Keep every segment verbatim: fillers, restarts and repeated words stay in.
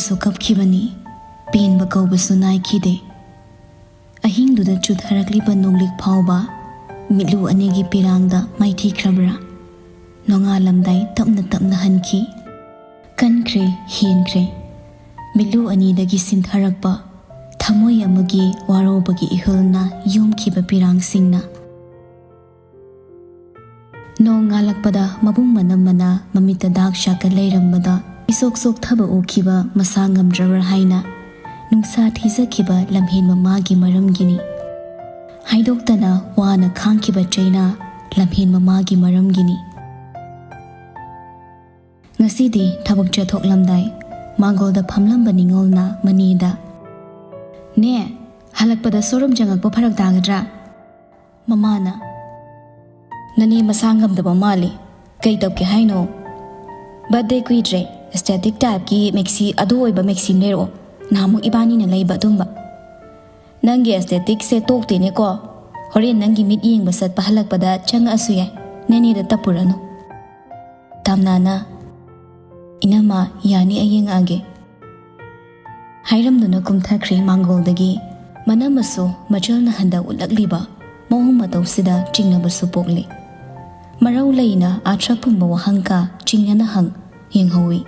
ꯁꯨ ꯀꯞꯈꯤꯕꯅꯤ꯫ ꯄꯦꯟꯕ ꯀꯧꯕꯁꯨ ꯅꯥꯏꯈꯤꯗꯦ꯫ ꯑꯍꯤꯡꯗꯨꯗ ꯆꯨꯊꯔꯛꯂꯤꯕ ꯅꯣꯡꯂꯤꯛ ꯐꯥꯎꯕ ꯃꯤꯠꯂꯨ ꯑꯅꯤꯒꯤ ꯄꯤꯔꯥꯡꯗ ꯃꯥꯏꯊꯤꯈ꯭ꯔꯕ꯭ꯔꯥ? ꯅꯣꯡꯉꯥꯜꯂꯝꯗꯥꯏ ꯇꯞꯅ ꯇꯞꯅ ꯍꯟꯈꯤ꯫ ꯀꯟꯈ꯭ꯔꯦ, ꯍꯦꯟꯈ꯭ꯔꯦ꯫ ꯃꯤꯠꯂꯨ ꯑꯅꯤꯗꯒꯤ ꯁꯤꯟꯊꯔꯛꯄ ꯊꯃꯣꯏ ꯑꯃꯒꯤ ꯋꯥꯔꯧꯕꯒꯤ ꯏꯍꯨꯜꯅ ꯌꯣꯝꯈꯤꯕ ꯄꯤꯔꯥꯡꯁꯤꯡꯅ꯫ ꯅꯣꯡ ꯉꯥꯜꯂꯛꯄꯗ ꯃꯕꯨꯡ ꯃꯅꯝ ꯃꯅꯥ ꯃꯃꯤꯠꯇ ꯗꯥꯛ ꯁꯥꯀ ꯂꯩꯔꯝꯕꯗ ꯏꯁꯣꯛ ꯁꯣꯛꯊꯕ ꯎꯈꯤꯕ ꯃꯁꯥ ꯉꯝꯗ꯭ꯔꯕ꯭ꯔꯥ ꯍꯥꯏꯅ ꯅꯨꯡꯁꯥ ꯊꯤꯖꯈꯤꯕ ꯂꯝꯍꯦꯟꯕ ꯃꯥꯒꯤ ꯃꯔꯝꯒꯤꯅꯤ꯫ ꯍꯥꯏꯗꯣꯛꯇꯅ ꯋꯥꯅ ꯈꯥꯡꯈꯤꯕ ꯆꯩꯅꯥ ꯂꯝꯍꯦꯟꯕ ꯃꯥꯒꯤ ꯃꯔꯝꯒꯤꯅꯤ꯫ ꯉꯁꯤꯗꯤ ꯊꯕꯛ ꯆꯠꯊꯣꯛꯂꯝꯗꯥꯏ ꯃꯥꯡꯒꯣꯜꯗ ꯐꯝꯂꯝꯕ ꯅꯤꯉꯣꯜꯅ ꯃꯅꯦꯗ, "ꯅꯦ, ꯍꯜꯂꯛꯄꯗ ꯁꯣꯔꯨꯝ ꯆꯪꯉꯛꯄ ꯐꯔꯛ ꯇꯥꯒꯗ꯭ꯔꯥ?" ꯃꯃꯥꯅ, "ꯅꯅꯦ ꯃꯁꯥ ꯉꯝꯗꯕ ꯃꯥꯜꯂꯤ꯫ ꯀꯩ ꯇꯧꯒꯦ ꯍꯥꯏꯅꯣ?" "ꯕꯥꯔꯠꯗꯦ ꯀꯨꯏꯗ꯭ꯔꯦ꯫ ꯑꯦꯁꯊꯦꯇꯤꯛ ꯇꯥꯏꯞꯀꯤ ꯃꯦꯛꯁꯤ ꯑꯗꯨ ꯑꯣꯏꯕ ꯃꯦꯛꯁꯤ ꯑꯃ ꯂꯩꯔꯛꯑꯣ꯫ ꯅꯍꯥꯟꯃꯨꯛ ꯏꯕꯥꯅꯤꯅ ꯂꯩꯕ ꯑꯗꯨꯝꯕ꯫ ꯅꯪꯒꯤ ꯑꯦꯁꯊꯦꯇꯤꯛꯁꯦ ꯇꯣꯛꯇꯦꯅꯦꯀꯣ꯫ ꯍꯣꯔꯦꯟ ꯅꯪꯒꯤ ꯃꯤꯠ ꯌꯦꯡꯕ ꯆꯠꯄ ꯍꯜꯂꯛꯄꯗ ꯆꯪꯉꯛꯑꯁꯨ ꯌꯥꯏ꯫ ꯅꯅꯦꯗ ꯇꯞꯄꯨꯔꯅꯨ꯫" ꯇꯥꯝꯅꯥꯅ, "ꯏꯅꯝꯃ, ꯌꯥꯅꯤ, ꯑꯩ ꯌꯦꯡꯉꯛꯑꯒꯦ꯫" ꯍꯥꯏꯔꯝꯗꯨꯅ ꯀꯨꯝꯊꯈ꯭ꯔꯦ ꯃꯥꯡꯒꯣꯜꯗꯒꯤ꯫ ꯃꯅꯝ ꯑꯁꯨ ꯃꯆꯜꯅ ꯍꯟꯗ ꯎꯠꯂꯛꯂꯤꯕ ꯃꯑꯣꯡ ꯃꯇꯧꯁꯤꯗ ꯆꯤꯡꯅꯕꯁꯨ ꯄꯣꯛꯂꯤ꯫ ꯃꯔꯧ ꯂꯩꯅ ꯑꯥꯔꯊ ꯄꯨꯝꯕ ꯋꯥꯍꯪ ꯀꯥ ꯆꯤꯡꯅꯅ ꯍꯪ ꯌꯦꯡꯍꯧꯏ꯫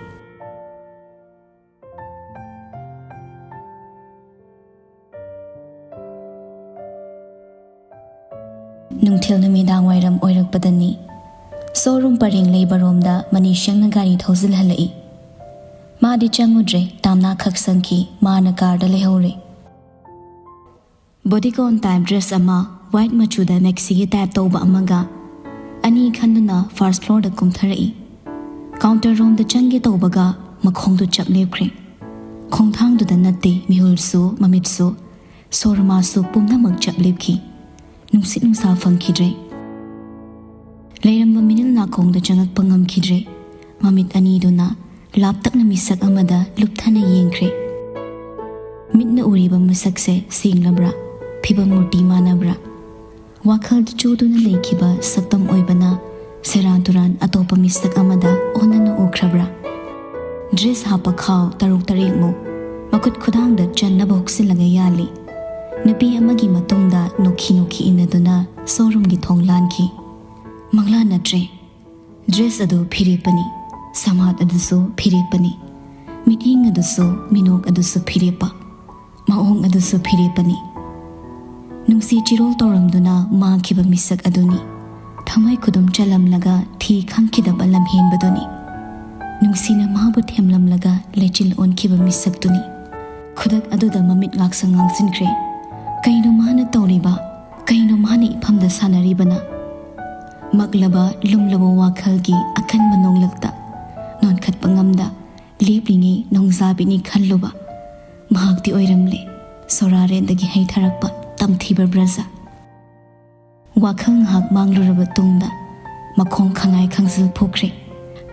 ꯅꯨꯡꯊꯤꯜ ꯅꯨꯃꯤꯗꯥꯡ ꯋꯥꯏꯔꯝ ꯑꯣꯏꯔꯛꯄꯗꯅꯤ꯫ ꯁꯣꯔꯨꯝ ꯄꯔꯦꯡ ꯂꯩꯕꯔꯣꯝꯗ ꯃꯅꯤꯁꯪꯅ ꯒꯥꯔꯤ ꯊꯧꯖꯤꯜꯍꯜꯂꯛꯏ꯫ ꯃꯥꯗꯤ ꯆꯪꯉꯨꯗ꯭ꯔꯦ, ꯇꯥꯝꯅꯥ ꯈꯛ ꯆꯪꯈꯤ, ꯃꯥꯅ ꯀꯥꯔꯗ ꯂꯩꯍꯧꯔꯦ꯫ ꯕꯣꯗꯤꯀꯣꯟ ꯇꯥꯏꯞ ꯗ꯭ꯔꯦꯁ ꯑꯃ, ꯋꯥꯏꯠ ꯃꯆꯨꯗ ꯃꯦꯛꯁꯤꯒꯤ ꯇꯥꯏꯞ ꯇꯧꯕ ꯑꯃꯒ, ꯑꯅꯤ ꯈꯟꯗꯨꯅ ꯐꯥꯔꯁ ꯐ꯭ꯂꯣꯔꯗ ꯀꯨꯝꯊꯔꯛꯏ꯫ ꯀꯥꯎꯟꯇꯔ ꯔꯣꯝꯗ ꯆꯪꯒꯦ ꯇꯧꯕꯒ ꯃꯈꯣꯡꯗꯨ ꯆꯞ ꯂꯦꯞꯈ꯭ꯔꯦ꯫ ꯈꯣꯡꯊꯥꯡꯗꯨꯗ ꯅꯠꯇꯦ, ꯃꯤꯍꯨꯜꯁꯨ, ꯃꯃꯤꯠꯁꯨ, ꯁꯣꯔ ꯃꯥꯁꯨ ꯄꯨꯝꯅꯃꯛ ꯆꯞ ꯂꯦꯞꯈꯤ꯫ ꯅꯨꯡꯁꯤꯠ ꯅꯨꯡꯁꯥ ꯐꯪꯈꯤꯗ꯭ꯔꯦ꯫ ꯂꯩꯔꯝꯕ ꯃꯤꯅꯤꯜ ꯅꯥꯀꯣꯡꯗ ꯆꯪꯉꯛꯄ ꯉꯝꯈꯤꯗ꯭ꯔꯦ꯫ ꯃꯃꯤꯠ ꯑꯅꯤꯗꯨꯅ ꯂꯥꯞꯇꯛꯅ ꯃꯤꯁꯛ ꯑꯃꯗ ꯂꯨꯞꯊꯅ ꯌꯦꯡꯈ꯭ꯔꯦ꯫ ꯃꯤꯠꯅ ꯎꯔꯤꯕ ꯃꯁꯛꯁꯦ ꯁꯦꯡꯂꯕ꯭ꯔꯥ? ꯐꯤꯕꯝ ꯃꯨꯔꯇꯤ ꯃꯥꯟꯅꯕ꯭ꯔꯥ? ꯋꯥꯈꯜꯗ ꯆꯨꯗꯨꯅ ꯂꯩꯈꯤꯕ ꯁꯛꯇꯝ ꯑꯣꯏꯕꯅ ꯁꯦꯔꯥꯟ ꯇꯨꯔꯥꯟ ꯑꯇꯣꯞꯄ ꯃꯤꯁꯛ ꯑꯃꯗ ꯑꯣꯟꯅꯅ ꯎꯈ꯭ꯔꯕ꯭ꯔꯥ? ꯗ꯭ꯔꯦꯁ ꯍꯥꯞꯄ ꯈꯥꯎ ꯇꯔꯨꯛ ꯇꯔꯦꯠꯃꯨꯛ ꯃꯈꯨꯠ ꯈꯨꯗꯥꯡꯗ ꯆꯟꯅꯕ ꯍꯨꯛꯆꯤꯜꯂꯒ ꯌꯥꯜꯂꯤ꯫ ꯅꯨꯄꯤ ꯑꯃꯒꯤ ꯃꯇꯨꯡꯗ ꯅꯣꯛꯈꯤ ꯅꯣꯛꯈꯤ ꯏꯟꯅꯗꯨꯅ ꯁꯣꯔꯨꯝꯒꯤ ꯊꯣꯡ ꯂꯥꯟꯈꯤ꯫ ꯃꯪꯂꯥ ꯅꯠꯇ꯭ꯔꯦ꯫ ꯗ꯭ꯔꯦꯁ ꯑꯗꯨ ꯐꯤꯔꯦꯞꯄꯅꯤ, ꯁꯃꯥꯠ ꯑꯗꯨꯁꯨ ꯐꯤꯔꯦꯞꯄꯅꯤ, ꯃꯤꯠꯌꯦꯡ ꯑꯗꯨꯁꯨ, ꯃꯤꯅꯣꯛ ꯑꯗꯨꯁꯨ ꯐꯤꯔꯦꯞꯄ, ꯃꯑꯣꯡ ꯑꯗꯨꯁꯨ ꯐꯤꯔꯦꯞꯄꯅꯤ꯫ ꯅꯨꯡꯁꯤ ꯆꯤꯔꯣꯜ ꯇꯧꯔꯝꯗꯨꯅ ꯃꯥꯡꯈꯤꯕ ꯃꯤꯁꯛ ꯑꯗꯨꯅꯤ꯫ ꯊꯃꯣꯏ ꯈꯨꯗꯨꯝ ꯆꯜꯂꯝꯂꯒ ꯊꯤ ꯈꯪꯈꯤꯗꯕ ꯂꯝꯍꯦꯟꯕꯗꯨꯅꯤ꯫ ꯅꯨꯡꯁꯤꯅ ꯃꯥꯕꯨ ꯊꯦꯝꯂꯝꯂꯒ ꯂꯩꯆꯤꯜ ꯑꯣꯟꯈꯤꯕ ꯃꯤꯁꯛꯇꯨꯅꯤ꯫ ꯈꯨꯗꯛ ꯑꯗꯨꯗ ꯃꯃꯤꯠ ꯉꯥꯛꯁꯪ ꯉꯥꯡꯁꯤꯟꯈ꯭ꯔꯦ꯫ ꯀꯩꯅꯣ ꯃꯥꯅ ꯇꯧꯔꯤꯕ? ꯀꯩꯅꯣ ꯃꯥꯅ ꯏꯐꯝꯗ ꯁꯥꯟꯅꯔꯤꯕꯅ? ꯃꯛꯂꯕ ꯂꯨꯝꯂꯕ ꯋꯥꯈꯜꯒꯤ ꯑꯀꯟꯕ ꯅꯣꯡꯂꯛꯇ ꯅꯣꯟꯈꯠꯄ ꯉꯝꯗ ꯂꯦꯞꯂꯤꯉꯩ ꯅꯣꯡꯖꯥꯕꯤꯅꯤ ꯈꯜꯂꯨꯕ ꯃꯍꯥꯛꯇꯤ ꯑꯣꯏꯔꯝꯂꯦ꯫ ꯁꯣꯔꯥꯔꯦꯟꯗꯒꯤ ꯍꯩꯊꯔꯛꯄ ꯇꯝꯊꯤꯕ ꯕ꯭ꯔꯖ꯫ ꯋꯥꯈꯜ ꯉꯥꯏꯍꯥꯛ ꯃꯥꯡꯂꯨꯔꯕ ꯇꯨꯡꯗ ꯃꯈꯣꯡ ꯈꯪꯉꯥꯏ ꯈꯪꯖꯤꯜ ꯐꯨꯈ꯭ꯔꯦ꯫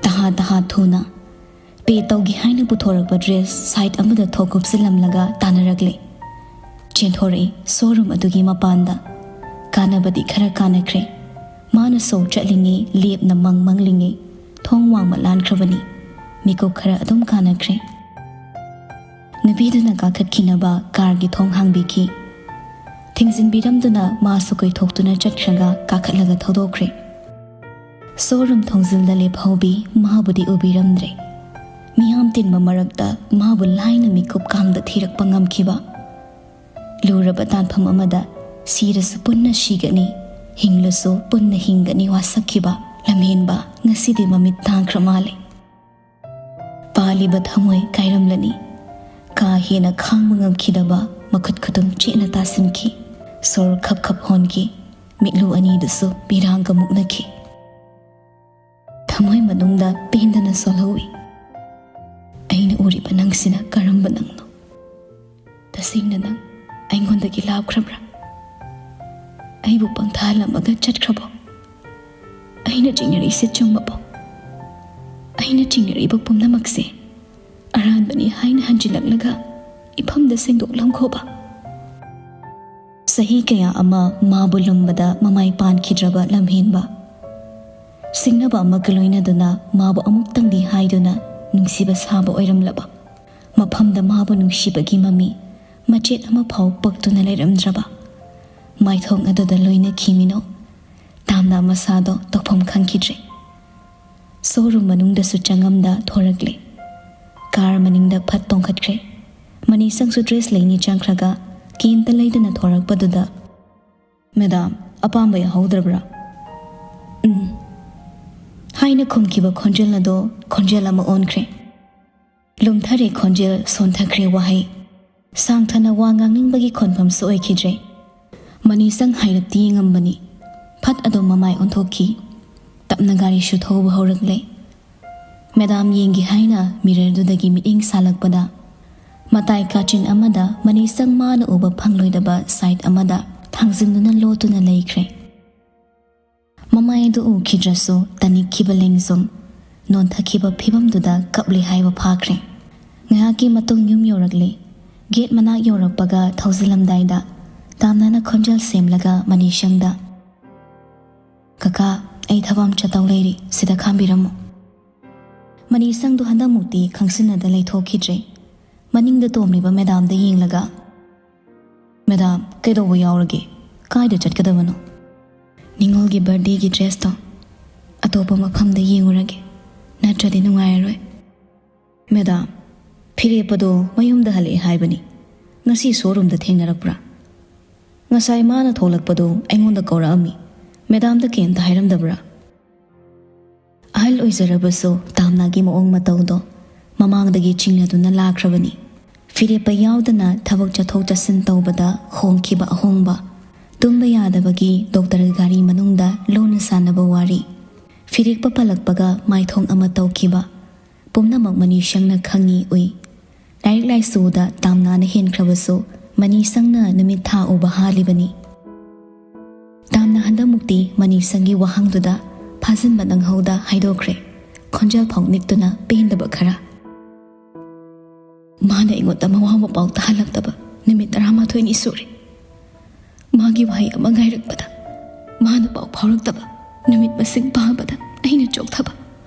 ꯇꯍꯥ ꯇꯍꯥ ꯊꯨꯅ ꯄꯦ ꯇꯧꯒꯦ ꯍꯥꯏꯅ ꯄꯨꯊꯣꯔꯛꯄ ꯗ꯭ꯔꯦꯁ ꯁꯥꯏꯠ ꯑꯃꯗ ꯊꯣꯛ ꯀꯨꯞꯁꯤꯜꯂꯝꯂꯒ ꯇꯥꯟꯅꯔꯛꯂꯦ꯫ ꯆꯦꯟꯊꯣꯔꯛꯏ ꯁꯣꯔꯨꯝ ꯑꯗꯨꯒꯤ ꯃꯄꯥꯟꯗ꯫ ꯀꯥꯟꯅꯕꯗꯤ ꯈꯔ ꯀꯥꯟꯅꯈ꯭ꯔꯦ꯫ ꯃꯥꯅ ꯁꯣꯛ ꯆꯠꯂꯤꯉꯩ ꯂꯦꯞꯅ ꯃꯪ ꯃꯪꯂꯤꯉꯩ ꯊꯣꯡ ꯋꯥꯡꯃ ꯂꯥꯟꯈ꯭ꯔꯕꯅꯤ꯫ ꯃꯤꯀꯨꯞ ꯈꯔ ꯑꯗꯨꯝ ꯀꯥꯟꯅꯈ꯭ꯔꯦ꯫ ꯅꯨꯄꯤꯗꯨꯅ ꯀꯥꯈꯠꯈꯤꯅꯕ ꯀꯥꯔꯒꯤ ꯊꯣꯡ ꯍꯥꯡꯕꯤꯈꯤ꯫ ꯊꯤꯡꯖꯤꯟꯕꯤꯔꯝꯗꯨꯅ ꯃꯥꯁꯨ ꯀꯣꯏꯊꯣꯛꯇꯨꯅ ꯆꯠꯈ꯭ꯔꯒ ꯀꯥꯈꯠꯂꯒ ꯊꯧꯗꯣꯛꯈ꯭ꯔꯦ꯫ ꯁꯣꯔꯨꯝ ꯊꯣꯡꯖꯤꯜꯗ ꯂꯦꯞꯍꯧꯕꯤ ꯃꯥꯕꯨꯗꯤ ꯎꯕꯤꯔꯝꯗ꯭ꯔꯦ꯫ ꯃꯤꯌꯥꯝ ꯇꯤꯟꯕ ꯃꯔꯛꯇ ꯃꯥꯕꯨ ꯂꯥꯏꯅ ꯃꯤꯀꯨꯞ ꯀꯥꯡꯗ ꯊꯤꯔꯛꯄ ꯉꯝꯈꯤꯕ꯫ ꯂꯨꯔꯕ ꯇꯥꯟꯐꯝ ꯑꯃꯗ ꯁꯤꯔꯁꯨ ꯄꯨꯟꯅ ꯁꯤꯒꯅꯤ, ꯍꯤꯡꯂꯁꯨ ꯄꯨꯟꯅ ꯍꯤꯡꯒꯅꯤ ꯋꯥꯁꯛꯈꯤꯕ ꯂꯝꯍꯦꯟꯕ ꯉꯁꯤꯗꯤ ꯃꯃꯤꯠ ꯇꯥꯡꯈ꯭ꯔ ꯃꯥꯜꯂꯦ꯫ ꯄꯥꯜꯂꯤꯕ ꯊꯃꯣꯏ ꯀꯥꯏꯔꯝꯂꯅꯤ꯫ ꯀꯥ ꯍꯦꯟꯅ ꯈꯥꯡꯕ ꯉꯝꯈꯤꯗꯕ ꯃꯈꯨꯠ ꯈꯨꯇꯨꯝ ꯆꯦꯠꯅ ꯇꯥꯁꯤꯟꯈꯤ꯫ ꯁꯣꯔ ꯈꯞ ꯈꯞ ꯍꯣꯟꯈꯤ꯫ ꯃꯤꯠꯂꯨ ꯑꯅꯤꯗꯨꯁꯨ ꯄꯤꯔꯥꯡꯒ ꯃꯨꯛꯅꯈꯤ꯫ ꯊꯃꯣꯏ ꯃꯅꯨꯡꯗ ꯄꯦꯟꯗꯅ ꯁꯣꯜꯍꯧꯏ꯫ ꯑꯩꯅ ꯎꯔꯤꯕ ꯅꯪꯁꯤꯅ ꯀꯔꯝꯕ ꯅꯪꯅꯣ? ꯇꯁꯦꯡꯅ ꯅꯪ ꯑꯩꯉꯣꯟꯗꯒꯤ ꯂꯥꯞꯈ꯭ꯔꯕ꯭ꯔꯥ? ꯑꯩꯕꯨ ꯄꯪꯊꯥꯍꯜꯂꯝꯃꯒ ꯆꯠꯈ꯭ꯔꯕꯣ? ꯑꯩꯅ ꯆꯤꯡꯅꯔꯤꯁꯦ ꯆꯨꯝꯃꯕꯣ? ꯑꯩꯅ ꯆꯤꯡꯅꯔꯤꯕ ꯄꯨꯝꯅꯃꯛꯁꯦ ꯑꯔꯥꯟꯕꯅꯤ ꯍꯥꯏꯅ ꯍꯟꯖꯤꯜꯂꯛꯂꯒ ꯏꯐꯝꯗ ꯁꯦꯡꯗꯣꯛꯂꯝꯈꯣꯕ꯫ ꯆꯍꯤ ꯀꯌꯥ ꯑꯃ ꯃꯥꯕꯨ ꯂꯨꯝꯕꯗ ꯃꯃꯥꯏ ꯄꯥꯟꯈꯤꯗ꯭ꯔꯕ ꯂꯝꯍꯦꯟꯕ꯫ ꯁꯤꯡꯅꯕ ꯑꯃꯒ ꯂꯣꯏꯅꯗꯨꯅ ꯃꯥꯕꯨ ꯑꯃꯨꯛꯇꯪꯗꯤ ꯍꯥꯏꯗꯨꯅ ꯅꯨꯡꯁꯤꯕ ꯁꯥꯕ ꯑꯣꯏꯔꯝꯂꯕ? ꯃꯐꯝꯗ ꯃꯥꯕꯨ ꯅꯨꯡꯁꯤꯕꯒꯤ ꯃꯃꯤ ꯃꯆꯦꯠ ꯑꯃꯐꯥꯎ ꯄꯛꯇꯨꯅ ꯂꯩꯔꯝꯗ꯭ꯔꯕ? ꯃꯥꯏꯊꯣꯡ ꯑꯗꯨꯗ ꯂꯣꯏꯅꯈꯤ ꯃꯤꯅꯣꯛ꯫ ꯇꯥꯝꯅꯥ ꯃꯁꯥꯗꯣ ꯇꯧꯐꯝ ꯈꯪꯈꯤꯗ꯭ꯔꯦ꯫ ꯁꯣꯔꯨꯝ ꯃꯅꯨꯡꯗꯁꯨ ꯆꯪꯉꯝꯗ ꯊꯣꯔꯛꯂꯦ꯫ ꯀꯥꯔ ꯃꯅꯤꯡꯗ ꯐꯠ ꯇꯣꯡꯈꯠꯈ꯭ꯔꯦ꯫ ꯃꯅꯤꯁꯪꯁꯨ ꯗ꯭ꯔꯦꯁ ꯂꯩꯅꯤ ꯆꯪꯈ꯭ꯔꯒ ꯀꯦꯟꯇ ꯂꯩꯗꯅ ꯊꯣꯔꯛꯄꯗꯨꯗ, "ꯃꯦꯗꯥꯝ, ꯑꯄꯥꯝꯕ ꯌꯥꯍꯧꯗ꯭ꯔꯕ꯭ꯔꯥ?" "ꯎꯝ" ꯍꯥꯏꯅ ꯈꯨꯝꯈꯤꯕ ꯈꯣꯟꯖꯦꯜ ꯑꯗꯣ ꯈꯣꯟꯖꯦꯜ ꯑꯃ ꯑꯣꯟꯈ꯭ꯔꯦ꯫ ꯂꯨꯝꯊꯔꯦ ꯈꯣꯟꯖꯦꯜ, ꯁꯣꯟꯊꯈ꯭ꯔꯦ ꯋꯥꯍꯩ꯫ ꯁꯥꯡꯊꯅ ꯋꯥ ꯉꯥꯡꯅꯤꯡꯕꯒꯤ ꯈꯣꯟꯐꯝꯁꯨ ꯑꯣꯏꯈꯤꯗ꯭ꯔꯦ꯫ ꯃꯅꯤꯁꯪ ꯍꯥꯏꯔꯞꯇꯤ ꯌꯦꯡꯉꯝꯕꯅꯤ꯫ ꯐꯠ ꯑꯗꯨꯝ ꯃꯃꯥꯏ ꯑꯣꯟꯊꯣꯛꯈꯤ꯫ ꯇꯞꯅ ꯒꯥꯔꯤꯁꯨ ꯊꯧꯕ ꯍꯧꯔꯛꯂꯦ꯫ ꯃꯦꯗꯥꯝ ꯌꯦꯡꯒꯦ ꯍꯥꯏꯅ ꯃꯤꯔꯔꯗꯨꯗꯒꯤ ꯃꯤꯠꯌꯦꯡ ꯁꯥꯜꯂꯛꯄꯗ, ꯃꯇꯥꯏ ꯀꯥꯆꯤꯟ ꯑꯃꯗ ꯃꯅꯤꯁꯪ ꯃꯥꯅ ꯎꯕ ꯐꯪꯂꯣꯏꯗꯕ ꯁꯥꯏꯠ ꯑꯃꯗ ꯊꯥꯡꯖꯤꯟꯗꯨꯅ ꯂꯣꯠꯇꯨꯅ ꯂꯩꯈ꯭ꯔꯦ꯫ ꯃꯃꯥꯏ ꯑꯗꯨ ꯎꯈꯤꯗ꯭ꯔꯁꯨ ꯇꯅꯤꯛꯈꯤꯕ ꯂꯦꯡꯖꯨꯝ, ꯅꯣꯟꯊꯈꯤꯕ ꯐꯤꯕꯝꯗꯨꯗ ꯀꯞꯂꯤ ꯍꯥꯏꯕ ꯐꯥꯈ꯭ꯔꯦ꯫ ꯉꯥꯏꯍꯥꯛꯀꯤ ꯃꯇꯨꯡ ꯌꯨꯝ ꯌꯧꯔꯛꯂꯦ꯫ ꯒꯦꯠ ꯃꯅꯥꯛ ꯌꯧꯔꯛꯄꯒ ꯊꯧꯖꯤꯜꯂꯝꯗꯥꯏꯗ ꯇꯥꯝꯅꯥꯅ ꯈꯣꯟꯖꯦꯜ ꯁꯦꯝꯂꯒ ꯃꯅꯤꯁꯪꯗ, "ꯀꯀꯥ, ꯑꯩ ꯊꯕꯛ ꯑꯃ ꯆꯠꯇꯧ ꯂꯩꯔꯤ, ꯁꯤꯗ ꯈꯥꯝꯕꯤꯔꯝꯃꯨ"꯫ ꯃꯅꯤꯁꯪꯗꯨ ꯍꯟꯗꯛꯃꯨꯛꯇꯤ ꯈꯪꯁꯤꯟꯅꯗ ꯂꯩꯊꯣꯛꯈꯤꯗ꯭ꯔꯦ꯫ ꯃꯅꯤꯡꯗ ꯇꯣꯡꯂꯤꯕ ꯃꯦꯗꯥꯝꯗ ꯌꯦꯡꯂꯒ, "ꯃꯦꯗꯥꯝ, ꯀꯩꯗꯧꯕ ꯌꯥꯎꯔꯒꯦ? ꯀꯥꯏꯗ ꯆꯠꯀꯗꯕꯅꯣ?" "ꯅꯤꯉꯣꯜꯒꯤ ꯕꯥꯔꯗꯦꯒꯤ ꯗ꯭ꯔꯦꯁꯇꯣ ꯑꯇꯣꯞꯄ ꯃꯐꯝꯗ ꯌꯦꯡꯉꯨꯔꯒꯦ, ꯅꯠꯇ꯭ꯔꯗꯤ ꯅꯨꯡꯉꯥꯏꯔꯔꯣꯏ"꯫ "ꯃꯦꯗꯥꯝ, ꯐꯤꯔꯦꯞꯄꯗꯣ ꯃꯌꯨꯝꯗ ꯍꯜꯂꯛꯑꯦ ꯍꯥꯏꯕꯅꯤ꯫ ꯉꯁꯤ ꯁꯣꯔꯨꯝꯗ ꯊꯦꯡꯅꯔꯛꯄ꯭ꯔꯥ? ꯉꯁꯥꯏ ꯃꯥꯅ ꯊꯣꯛꯂꯛꯄꯗꯣ ꯑꯩꯉꯣꯟꯗ ꯀꯧꯔꯛꯑꯝꯃꯤ꯫ ꯃꯦꯗꯥꯝꯗ ꯀꯩꯝꯇ ꯍꯥꯏꯔꯝꯗꯕ꯭ꯔꯥ?" ꯑꯍꯜ ꯑꯣꯏꯖꯔꯕꯁꯨ ꯇꯥꯝꯅꯥꯒꯤ ꯃꯑꯣꯡ ꯃꯇꯧꯗꯣ ꯃꯃꯥꯡꯗꯒꯤ ꯆꯤꯡꯅꯗꯨꯅ ꯂꯥꯛꯈ꯭ꯔꯕꯅꯤ꯫ ꯐꯤꯔꯦꯞꯄ ꯌꯥꯎꯗꯅ ꯊꯕꯛ ꯆꯠꯊꯣꯛ ꯆꯠꯁꯤꯟ ꯇꯧꯕꯗ ꯍꯣꯡꯈꯤꯕ ꯑꯍꯣꯡꯕ, ꯇꯨꯝꯕ ꯌꯥꯗꯕꯒꯤ ꯗꯣꯛꯇꯔ ꯒꯥꯔꯤ ꯃꯅꯨꯡꯗ ꯂꯣꯟꯅ ꯁꯥꯟꯅꯕ ꯋꯥꯔꯤ, ꯐꯤꯔꯦꯞꯄ ꯄꯜꯂꯛꯄꯒ ꯃꯥꯏꯊꯣꯡ ꯑꯃ ꯇꯧꯈꯤꯕ, ꯄꯨꯝꯅꯃꯛ ꯃꯅꯤꯁꯪꯅ ꯈꯪꯉꯤ ꯎꯏ꯫ ꯂꯥꯏꯔꯤꯛ ꯂꯥꯏꯁꯨꯗ ꯇꯥꯝꯅꯥꯅ ꯍꯦꯟꯈ꯭ꯔꯕꯁꯨ ꯃꯅꯤꯁꯪꯅ ꯅꯨꯃꯤꯠ ꯊꯥ ꯎꯕ ꯍꯥꯜꯂꯤꯕꯅꯤ꯫ ꯇꯥꯝꯅꯥ ꯍꯟꯗꯛꯃꯨꯛꯇꯤ ꯃꯅꯤꯁꯪꯒꯤ ꯋꯥꯍꯪꯗꯨꯗ ꯐꯥꯖꯤꯟꯕ ꯅꯪꯍꯧꯗ ꯍꯥꯏꯗꯣꯛꯈ꯭ꯔꯦ, ꯈꯣꯟꯖꯦꯜ ꯐꯥꯎ ꯅꯤꯛꯇꯨꯅ ꯄꯦꯟꯗꯕ ꯈꯔ꯫ "ꯃꯥꯅ ꯑꯩꯉꯣꯟꯗ ꯃꯋꯥ ꯃꯄꯥꯎ ꯇꯥꯍꯜꯂꯛꯇꯕ ꯅꯨꯃꯤꯠ ꯇꯔꯥꯃꯥꯊꯣꯏꯅꯤ ꯁꯨꯔꯦ꯫ ꯃꯥꯒꯤ ꯋꯥꯍꯩ ꯑꯃ ꯉꯥꯏꯔꯛꯄꯗ, ꯃꯥꯅ ꯄꯥꯎ ꯐꯥꯎꯔꯛꯇꯕ ꯅꯨꯃꯤꯠ ꯃꯁꯤꯡ ꯄꯥꯕꯗ ꯑꯩꯅ ꯆꯣꯛꯊꯕ꯫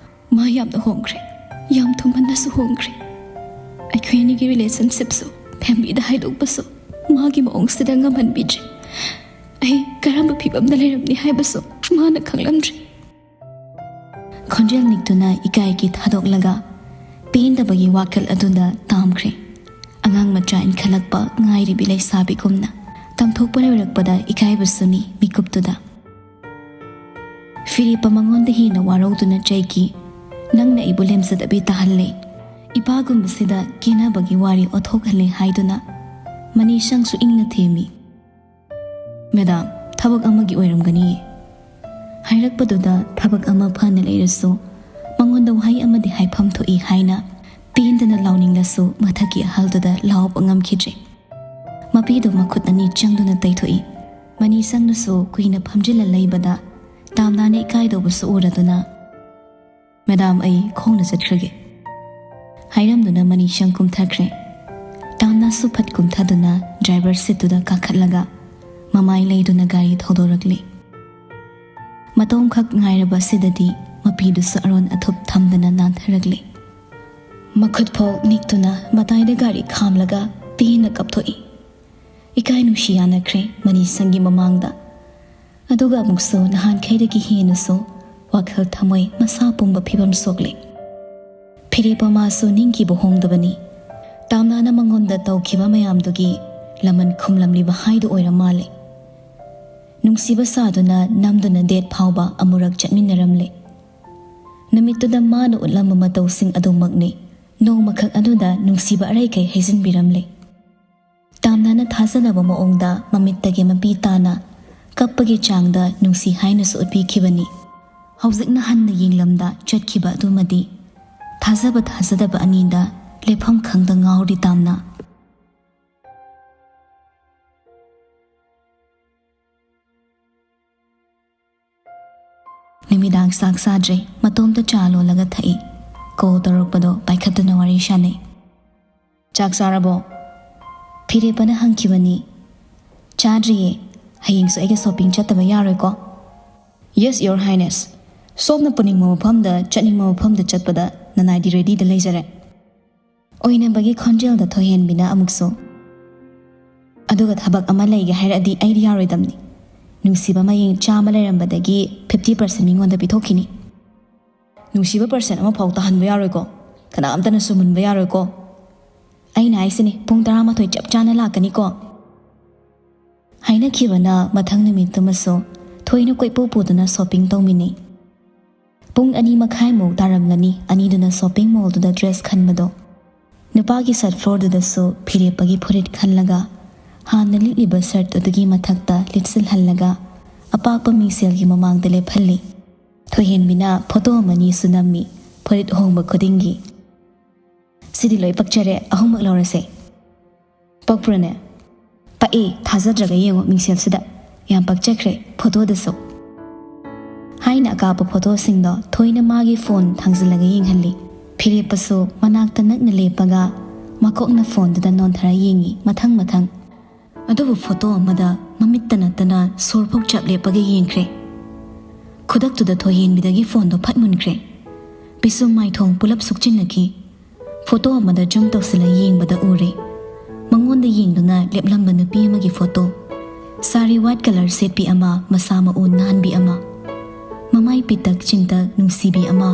ꯃꯥ ꯌꯥꯝꯅ ꯍꯣꯡꯈ꯭ꯔꯦ꯫ ꯌꯥꯝ ꯊꯨꯃꯟꯅꯁꯨ ꯍꯣꯡꯈ꯭ꯔꯦ꯫ ꯑꯩꯈꯣꯏ ꯑꯅꯤꯒꯤ ꯔꯤꯂꯦꯁꯟꯁꯤꯞꯁꯨ, ꯐꯦꯃꯤꯂꯤꯗ ꯍꯥꯏꯗꯣꯛꯄꯁꯨ ꯃꯥꯒꯤ ꯃꯑꯣꯡꯁꯤꯗ ꯉꯝꯍꯟꯕꯤꯗ꯭ꯔꯦ꯫ ꯑꯩ ꯀꯔꯝꯕ ꯐꯤꯕꯝꯗ ꯂꯩꯔꯝꯅꯤ ꯍꯥꯏꯕꯁꯨ ꯃꯥꯅ ꯈꯪꯂꯝꯗ꯭ꯔꯦ꯫ ꯈꯣꯟꯖꯦꯜ ꯅꯤꯛꯇꯨꯅ ꯏꯀꯥꯏꯒꯤ ꯊꯥꯗꯣꯛꯂꯒ ꯄꯦꯟꯗꯕꯒꯤ ꯋꯥꯈꯜ ꯑꯗꯨꯗ ꯇꯥꯝꯈ꯭ꯔꯦ꯫ ꯑꯉꯥꯡ ꯃꯆꯥ ꯏꯟꯈꯠꯂꯛꯄ ꯉꯥꯏꯔꯤꯕꯤ ꯂꯩꯁꯥꯕꯤꯒꯨꯝꯅ ꯇꯝꯊꯣꯛꯄ ꯂꯣꯏꯔꯛꯄꯗ ꯏꯀꯥꯏꯕꯁꯨꯅꯤ ꯃꯤꯀꯨꯞꯇꯨꯗ꯫ ꯐꯤꯔꯦꯞꯄ ꯃꯉꯣꯟꯗ ꯍꯦꯟꯅ ꯋꯥꯔꯧꯗꯨꯅ ꯆꯩꯈꯤ꯫ "ꯅꯪꯅ ꯑꯩꯕꯨ ꯂꯦꯝꯖꯗꯕꯤ ꯇꯥꯍꯜꯂꯦ, ꯏꯄꯥꯒꯨꯝꯕꯁꯤꯗ ꯀꯦꯅꯕꯒꯤ ꯋꯥꯔꯤ ꯑꯣꯊꯣꯛꯍꯜꯂꯦ" ꯍꯥꯏꯗꯨꯅ ꯃꯅꯤꯁꯪꯁꯨ ꯏꯪꯅ ꯊꯦꯝꯃꯤ꯫ "ꯃꯦꯗꯥꯝ, ꯊꯕꯛ ꯑꯃꯒꯤ ꯑꯣꯏꯔꯝꯒꯅꯤ" ꯍꯥꯏꯔꯛꯄꯗꯨꯗ ꯊꯕꯛ ꯑꯃ ꯐꯅ ꯂꯩꯔꯁꯨ ꯃꯉꯣꯟꯗ ꯋꯥꯍꯩ ꯑꯃꯗꯤ ꯍꯥꯏꯐꯝ ꯊꯣꯛꯏ ꯍꯥꯏꯅ ꯄꯦꯟꯗꯅ ꯂꯥꯎꯅꯤꯡꯂꯁꯨ ꯃꯊꯛꯀꯤ ꯑꯍꯜꯗꯨꯗ ꯂꯥꯎꯕ ꯉꯝꯈꯤꯗ꯭ꯔꯦ꯫ ꯃꯄꯤꯗꯨ ꯃꯈꯨꯠ ꯑꯅꯤ ꯆꯪꯗꯨꯅ ꯇꯩꯊꯣꯛꯏ꯫ ꯃꯅꯤꯁꯪꯅꯁꯨ ꯀꯨꯏꯅ ꯐꯝꯖꯤꯜꯂ ꯂꯩꯕꯗ ꯇꯥꯝꯅꯥꯅ ꯏꯀꯥꯏꯗꯧꯕꯁꯨ ꯎꯔꯗꯨꯅ, "ꯃꯦꯗꯥꯝ, ꯑꯩ ꯈꯣꯡꯅ ꯆꯠꯈ꯭ꯔꯒꯦ" ꯍꯥꯏꯔꯝꯗꯨꯅ ꯃꯅꯤꯁꯪ ꯀꯨꯝꯊꯈ꯭ꯔꯦ꯫ ꯇꯥꯝꯅꯥꯁꯨ ꯐꯠ ꯀꯨꯝꯊꯗꯨꯅ ꯗ꯭ꯔꯥꯏꯚꯔ ꯁꯤꯠꯇꯨꯗ ꯀꯥꯈꯠꯂꯒ ꯃꯃꯥꯏ ꯂꯩꯗꯨꯅ ꯒꯥꯔꯤ ꯊꯧꯗꯣꯔꯛꯂꯤ꯫ ꯃꯇꯣꯝꯈꯛ ꯉꯥꯏꯔꯕ ꯑꯁꯤꯗꯗꯤ ꯃꯄꯤꯗꯨꯁꯨ ꯑꯔꯣꯟ ꯑꯊꯨꯞ ꯊꯝꯗꯅ ꯅꯥꯟꯊꯔꯛꯂꯤ꯫ ꯃꯈꯨꯠ ꯐꯥꯎ ꯅꯤꯛꯇꯨꯅ ꯃꯇꯥꯏꯗ ꯒꯥꯔꯤ ꯈꯥꯝꯂꯒ ꯄꯦꯟꯅ ꯀꯞꯊꯣꯛꯏ꯫ ꯏꯀꯥꯏ ꯅꯨꯡꯁꯤ ꯌꯥꯅꯈ꯭ꯔꯦ ꯃꯅꯤꯁꯪꯒꯤ ꯃꯃꯥꯡꯗ꯫ ꯑꯗꯨꯒ ꯑꯃꯨꯛꯁꯨ ꯅꯍꯥꯟꯈꯩꯗꯒꯤ ꯍꯦꯟꯅꯁꯨ ꯋꯥꯈꯜ ꯊꯃꯣꯏ ꯃꯁꯥ ꯄꯨꯝꯕ ꯐꯤꯕꯝ ꯁꯣꯛꯂꯦ꯫ ꯐꯤꯔꯦꯞꯄ ꯃꯥꯁꯨ ꯅꯤꯡꯈꯤꯕ ꯍꯣꯡꯗꯕꯅꯤ꯫ ꯇꯥꯝꯅꯥꯅ ꯃꯉꯣꯟꯗ ꯇꯧꯈꯤꯕ ꯃꯌꯥꯝꯗꯨꯒꯤ ꯂꯃꯟ ꯈꯨꯝꯂꯝꯂꯤꯕ ꯍꯥꯏꯗꯨ ꯑꯣꯏꯔ ꯃꯥꯜꯂꯦ꯫ ꯅꯨꯡꯁꯤꯕ ꯁꯥꯗꯨꯅ ꯅꯝꯗꯨꯅ ꯗꯦꯠ ꯐꯥꯎꯕ ꯑꯃꯨꯔꯛ ꯆꯠꯃꯤꯟꯅꯔꯝꯂꯦ꯫ ꯅꯨꯃꯤꯠꯇꯨꯗ ꯃꯥꯅ ꯎꯠꯂꯝꯕ ꯃꯇꯧꯁꯤꯡ ꯑꯗꯨꯃꯛꯅꯤ ꯅꯣꯡꯃꯈꯛ ꯑꯗꯨꯗ ꯅꯨꯡꯁꯤꯕ ꯑꯔꯩꯈꯩ ꯍꯩꯖꯤꯟꯕꯤꯔꯝꯂꯦ꯫ ꯇꯥꯝꯅꯥꯅ ꯊꯥꯖꯗꯕ ꯃꯑꯣꯡꯗ ꯃꯃꯤꯠꯇꯒꯤ ꯃꯄꯤ ꯇꯥꯅ ꯀꯞꯄꯒꯤ ꯆꯥꯡꯗ ꯅꯨꯡꯁꯤ ꯍꯥꯏꯅꯁꯨ ꯎꯠꯄꯤꯈꯤꯕꯅꯤ꯫ ꯍꯧꯖꯤꯛꯅ ꯍꯟꯅ ꯌꯦꯡꯂꯝꯗ ꯆꯠꯈꯤꯕ ꯑꯗꯨꯃꯗꯤ ꯊꯥꯖꯕ ꯊꯥꯖꯗꯕ ꯑꯅꯤꯗ ꯂꯦꯞꯐꯝ ꯈꯪꯗ ꯉꯥꯎꯔꯤ ꯇꯥꯝꯅꯥ꯫ ꯅꯨꯃꯤꯗꯥꯡ ꯆꯥꯛ ꯆꯥꯗ꯭ꯔꯦ, ꯃꯇꯣꯝꯇ ꯆꯥ ꯂꯣꯜꯂꯒ ꯊꯛꯏ꯫ ꯀꯣꯜ ꯇꯧꯔꯛꯄꯗꯣ ꯄꯥꯏꯈꯠꯇꯨꯅ ꯋꯥꯔꯤ ꯁꯥꯟꯅꯩ꯫ "ꯆꯥꯛ ꯆꯥꯔꯕꯣ?" ꯐꯤꯔꯦꯞꯄꯅ ꯍꯪꯈꯤꯕꯅꯤ꯫ "ꯆꯥꯗ꯭ꯔꯤꯌꯦ꯫ ꯍꯌꯦꯡꯁꯨ ꯑꯩꯒ ꯁꯣꯄꯤꯡ ꯆꯠꯇꯕ ꯌꯥꯔꯣꯏꯀꯣ?" "Yes, Your Highness꯫ ꯁꯣꯝꯅ ꯄꯨꯅꯤꯡꯕ ꯃꯐꯝꯗ, ꯆꯠꯅꯤꯡꯕ ꯃꯐꯝꯗ ꯆꯠꯄꯗ ꯅꯅꯥꯏꯗꯤ ꯔꯦꯗꯤꯗ ꯂꯩꯖꯔꯦ꯫ ꯑꯣꯏꯅꯕꯒꯤ ꯈꯣꯟꯖꯦꯜꯗ ꯊꯣꯏꯍꯦꯟꯕꯤꯅ ꯑꯃꯨꯛꯁꯨ, "ꯑꯗꯨꯒ ꯊꯕꯛ ꯑꯃ ꯂꯩꯒꯦ ꯍꯥꯏꯔꯛꯑꯗꯤ ꯑꯩꯗꯤ ꯌꯥꯔꯣꯏꯗꯕꯅꯤ꯫ ꯅꯨꯡꯁꯤꯕ ꯃꯌꯦꯡ ꯆꯥꯝꯃ ꯂꯩꯔꯝꯕꯗꯒꯤ ꯐꯤꯐꯇꯤ ꯄꯥꯔꯁꯦꯟ ꯃꯤꯉꯣꯟꯗ ꯄꯤꯊꯣꯛꯈꯤꯅꯤ꯫ ꯅꯨꯡꯁꯤꯕ ꯄꯥꯔꯁꯦꯟ ꯑꯃꯐꯥꯎ ꯇꯥꯍꯟꯕ ꯌꯥꯔꯣꯏꯀꯣ, ꯀꯅꯥꯝꯇꯅꯁꯨ ꯃꯨꯟꯕ ꯌꯥꯔꯣꯏꯀꯣ꯫ ꯑꯩꯅ ꯍꯥꯏꯁꯤꯅꯤ, ꯄꯨꯡ ꯇꯔꯥꯃꯥꯊꯣꯏ ꯆꯞ ꯆꯥꯅ ꯂꯥꯛꯀꯅꯤꯀꯣ?" ꯍꯥꯏꯅꯈꯤꯕꯅ ꯃꯊꯪ ꯅꯨꯃꯤꯠꯇꯨꯃꯁꯨ ꯊꯣꯏꯅ ꯀꯣꯏꯄꯨ ꯄꯨꯗꯨꯅ ꯁꯣꯄꯤꯡ ꯇꯧꯃꯤꯟꯅꯩ꯫ ꯄꯨꯡ ꯑꯅꯤ ꯃꯈꯥꯏꯃꯨꯛ ꯇꯥꯔꯝꯂꯅꯤ ꯑꯅꯤꯗꯨꯅ ꯁꯣꯄꯤꯡ ꯃꯣꯜꯗꯨꯗ ꯗ꯭ꯔꯦꯁ ꯈꯟꯕꯗꯣ꯫ ꯅꯨꯄꯥꯒꯤ ꯁꯔꯠ ꯐ꯭ꯂꯣꯔꯗꯨꯗꯁꯨ ꯐꯤꯔꯦꯞꯄꯒꯤ ꯐꯨꯔꯤꯠ ꯈꯜꯂꯒ, ꯍꯥꯟꯅ ꯂꯤꯠꯂꯤꯕ ꯁꯔꯠ ꯑꯗꯨꯒꯤ ꯃꯊꯛꯇ ꯂꯤꯠꯁꯤꯜꯍꯜꯂꯒ, ꯑꯄꯥꯛꯄ ꯃꯤꯡꯁꯦꯜꯒꯤ ꯃꯃꯥꯡꯗ ꯂꯦꯞꯍꯜꯂꯤ꯫ ꯊꯣꯏꯍꯦꯟꯕꯤꯅ ꯐꯣꯇꯣ ꯑꯃꯅꯤꯁꯨ ꯅꯝꯃꯤ, ꯐꯨꯔꯤꯠ ꯍꯣꯡꯕ ꯈꯨꯗꯤꯡꯒꯤ꯫ "ꯁꯤꯗꯤ ꯂꯣꯏ ꯄꯛꯆꯔꯦ, ꯑꯍꯨꯝꯃꯛ ꯂꯧꯔꯁꯦ꯫ ꯄꯛꯄ꯭ꯔꯣꯅꯦ?" "ꯄꯛꯏ, ꯊꯥꯖꯗ꯭ꯔꯒ ꯌꯦꯡꯉꯣ ꯃꯤꯡꯁꯦꯜꯁꯤꯗ꯫ ꯌꯥꯝ ꯄꯛꯆꯈ꯭ꯔꯦ ꯐꯣꯇꯣꯗꯁꯨ꯫" ꯍꯥꯏꯅ ꯑꯀꯥꯞꯄ ꯐꯣꯇꯣꯁꯤꯡꯗꯣ ꯊꯣꯏꯅ ꯃꯥꯒꯤ ꯐꯣꯟ ꯊꯥꯡꯖꯤꯜꯂꯒ ꯌꯦꯡꯍꯜꯂꯤ꯫ ꯐꯤꯔꯦꯞꯄꯁꯨ ꯃꯅꯥꯛꯇ ꯅꯛꯅ ꯂꯦꯞꯄꯒ ꯃꯀꯣꯛꯅ ꯐꯣꯟꯗꯨꯗ ꯅꯣꯟꯊꯔ ꯌꯦꯡꯉꯤ, ꯃꯊꯪ ꯃꯊꯪ꯫ ꯑꯗꯨꯕꯨ ꯐꯣꯇꯣ ꯑꯃꯗ ꯃꯃꯤꯠꯇ ꯅꯠꯇꯅ ꯁꯣꯔ ꯐꯥꯎ ꯆꯞ ꯂꯦꯞꯄꯒ ꯌꯦꯡꯈ꯭ꯔꯦ꯫ ꯈꯨꯗꯛꯇꯨꯗ ꯊꯣꯏꯍꯦꯟꯕꯤꯗꯒꯤ ꯐꯣꯟꯗꯣ ꯐꯠ ꯃꯨꯟꯈ꯭ꯔꯦ꯫ ꯄꯤꯁꯨꯝ ꯃꯥꯏꯊꯣꯡ ꯄꯨꯂꯞ ꯁꯨꯛꯆꯤꯟꯅꯈꯤ꯫ ꯐꯣꯇꯣ ꯑꯃꯗ ꯖꯨꯝ ꯇꯧꯁꯤꯜꯂ ꯌꯦꯡꯕꯗ ꯎꯔꯦ꯫ ꯃꯉꯣꯟꯗ ꯌꯦꯡꯗꯨꯅ ꯂꯦꯞꯂꯝꯕ ꯅꯨꯄꯤ ꯑꯃꯒꯤ ꯐꯣꯇꯣ꯫ ꯁꯥꯔꯤ ꯋꯥꯏꯠ ꯀꯂꯔ ꯁꯦꯠꯄꯤ ꯑꯃ, ꯃꯁꯥ ꯃꯎ ꯅꯥꯟꯕꯤ ꯑꯃ, ꯃꯃꯥꯏ ꯄꯤꯛꯇꯛ ꯆꯤꯟꯇꯛ ꯅꯨꯡꯁꯤꯕꯤ ꯑꯃ,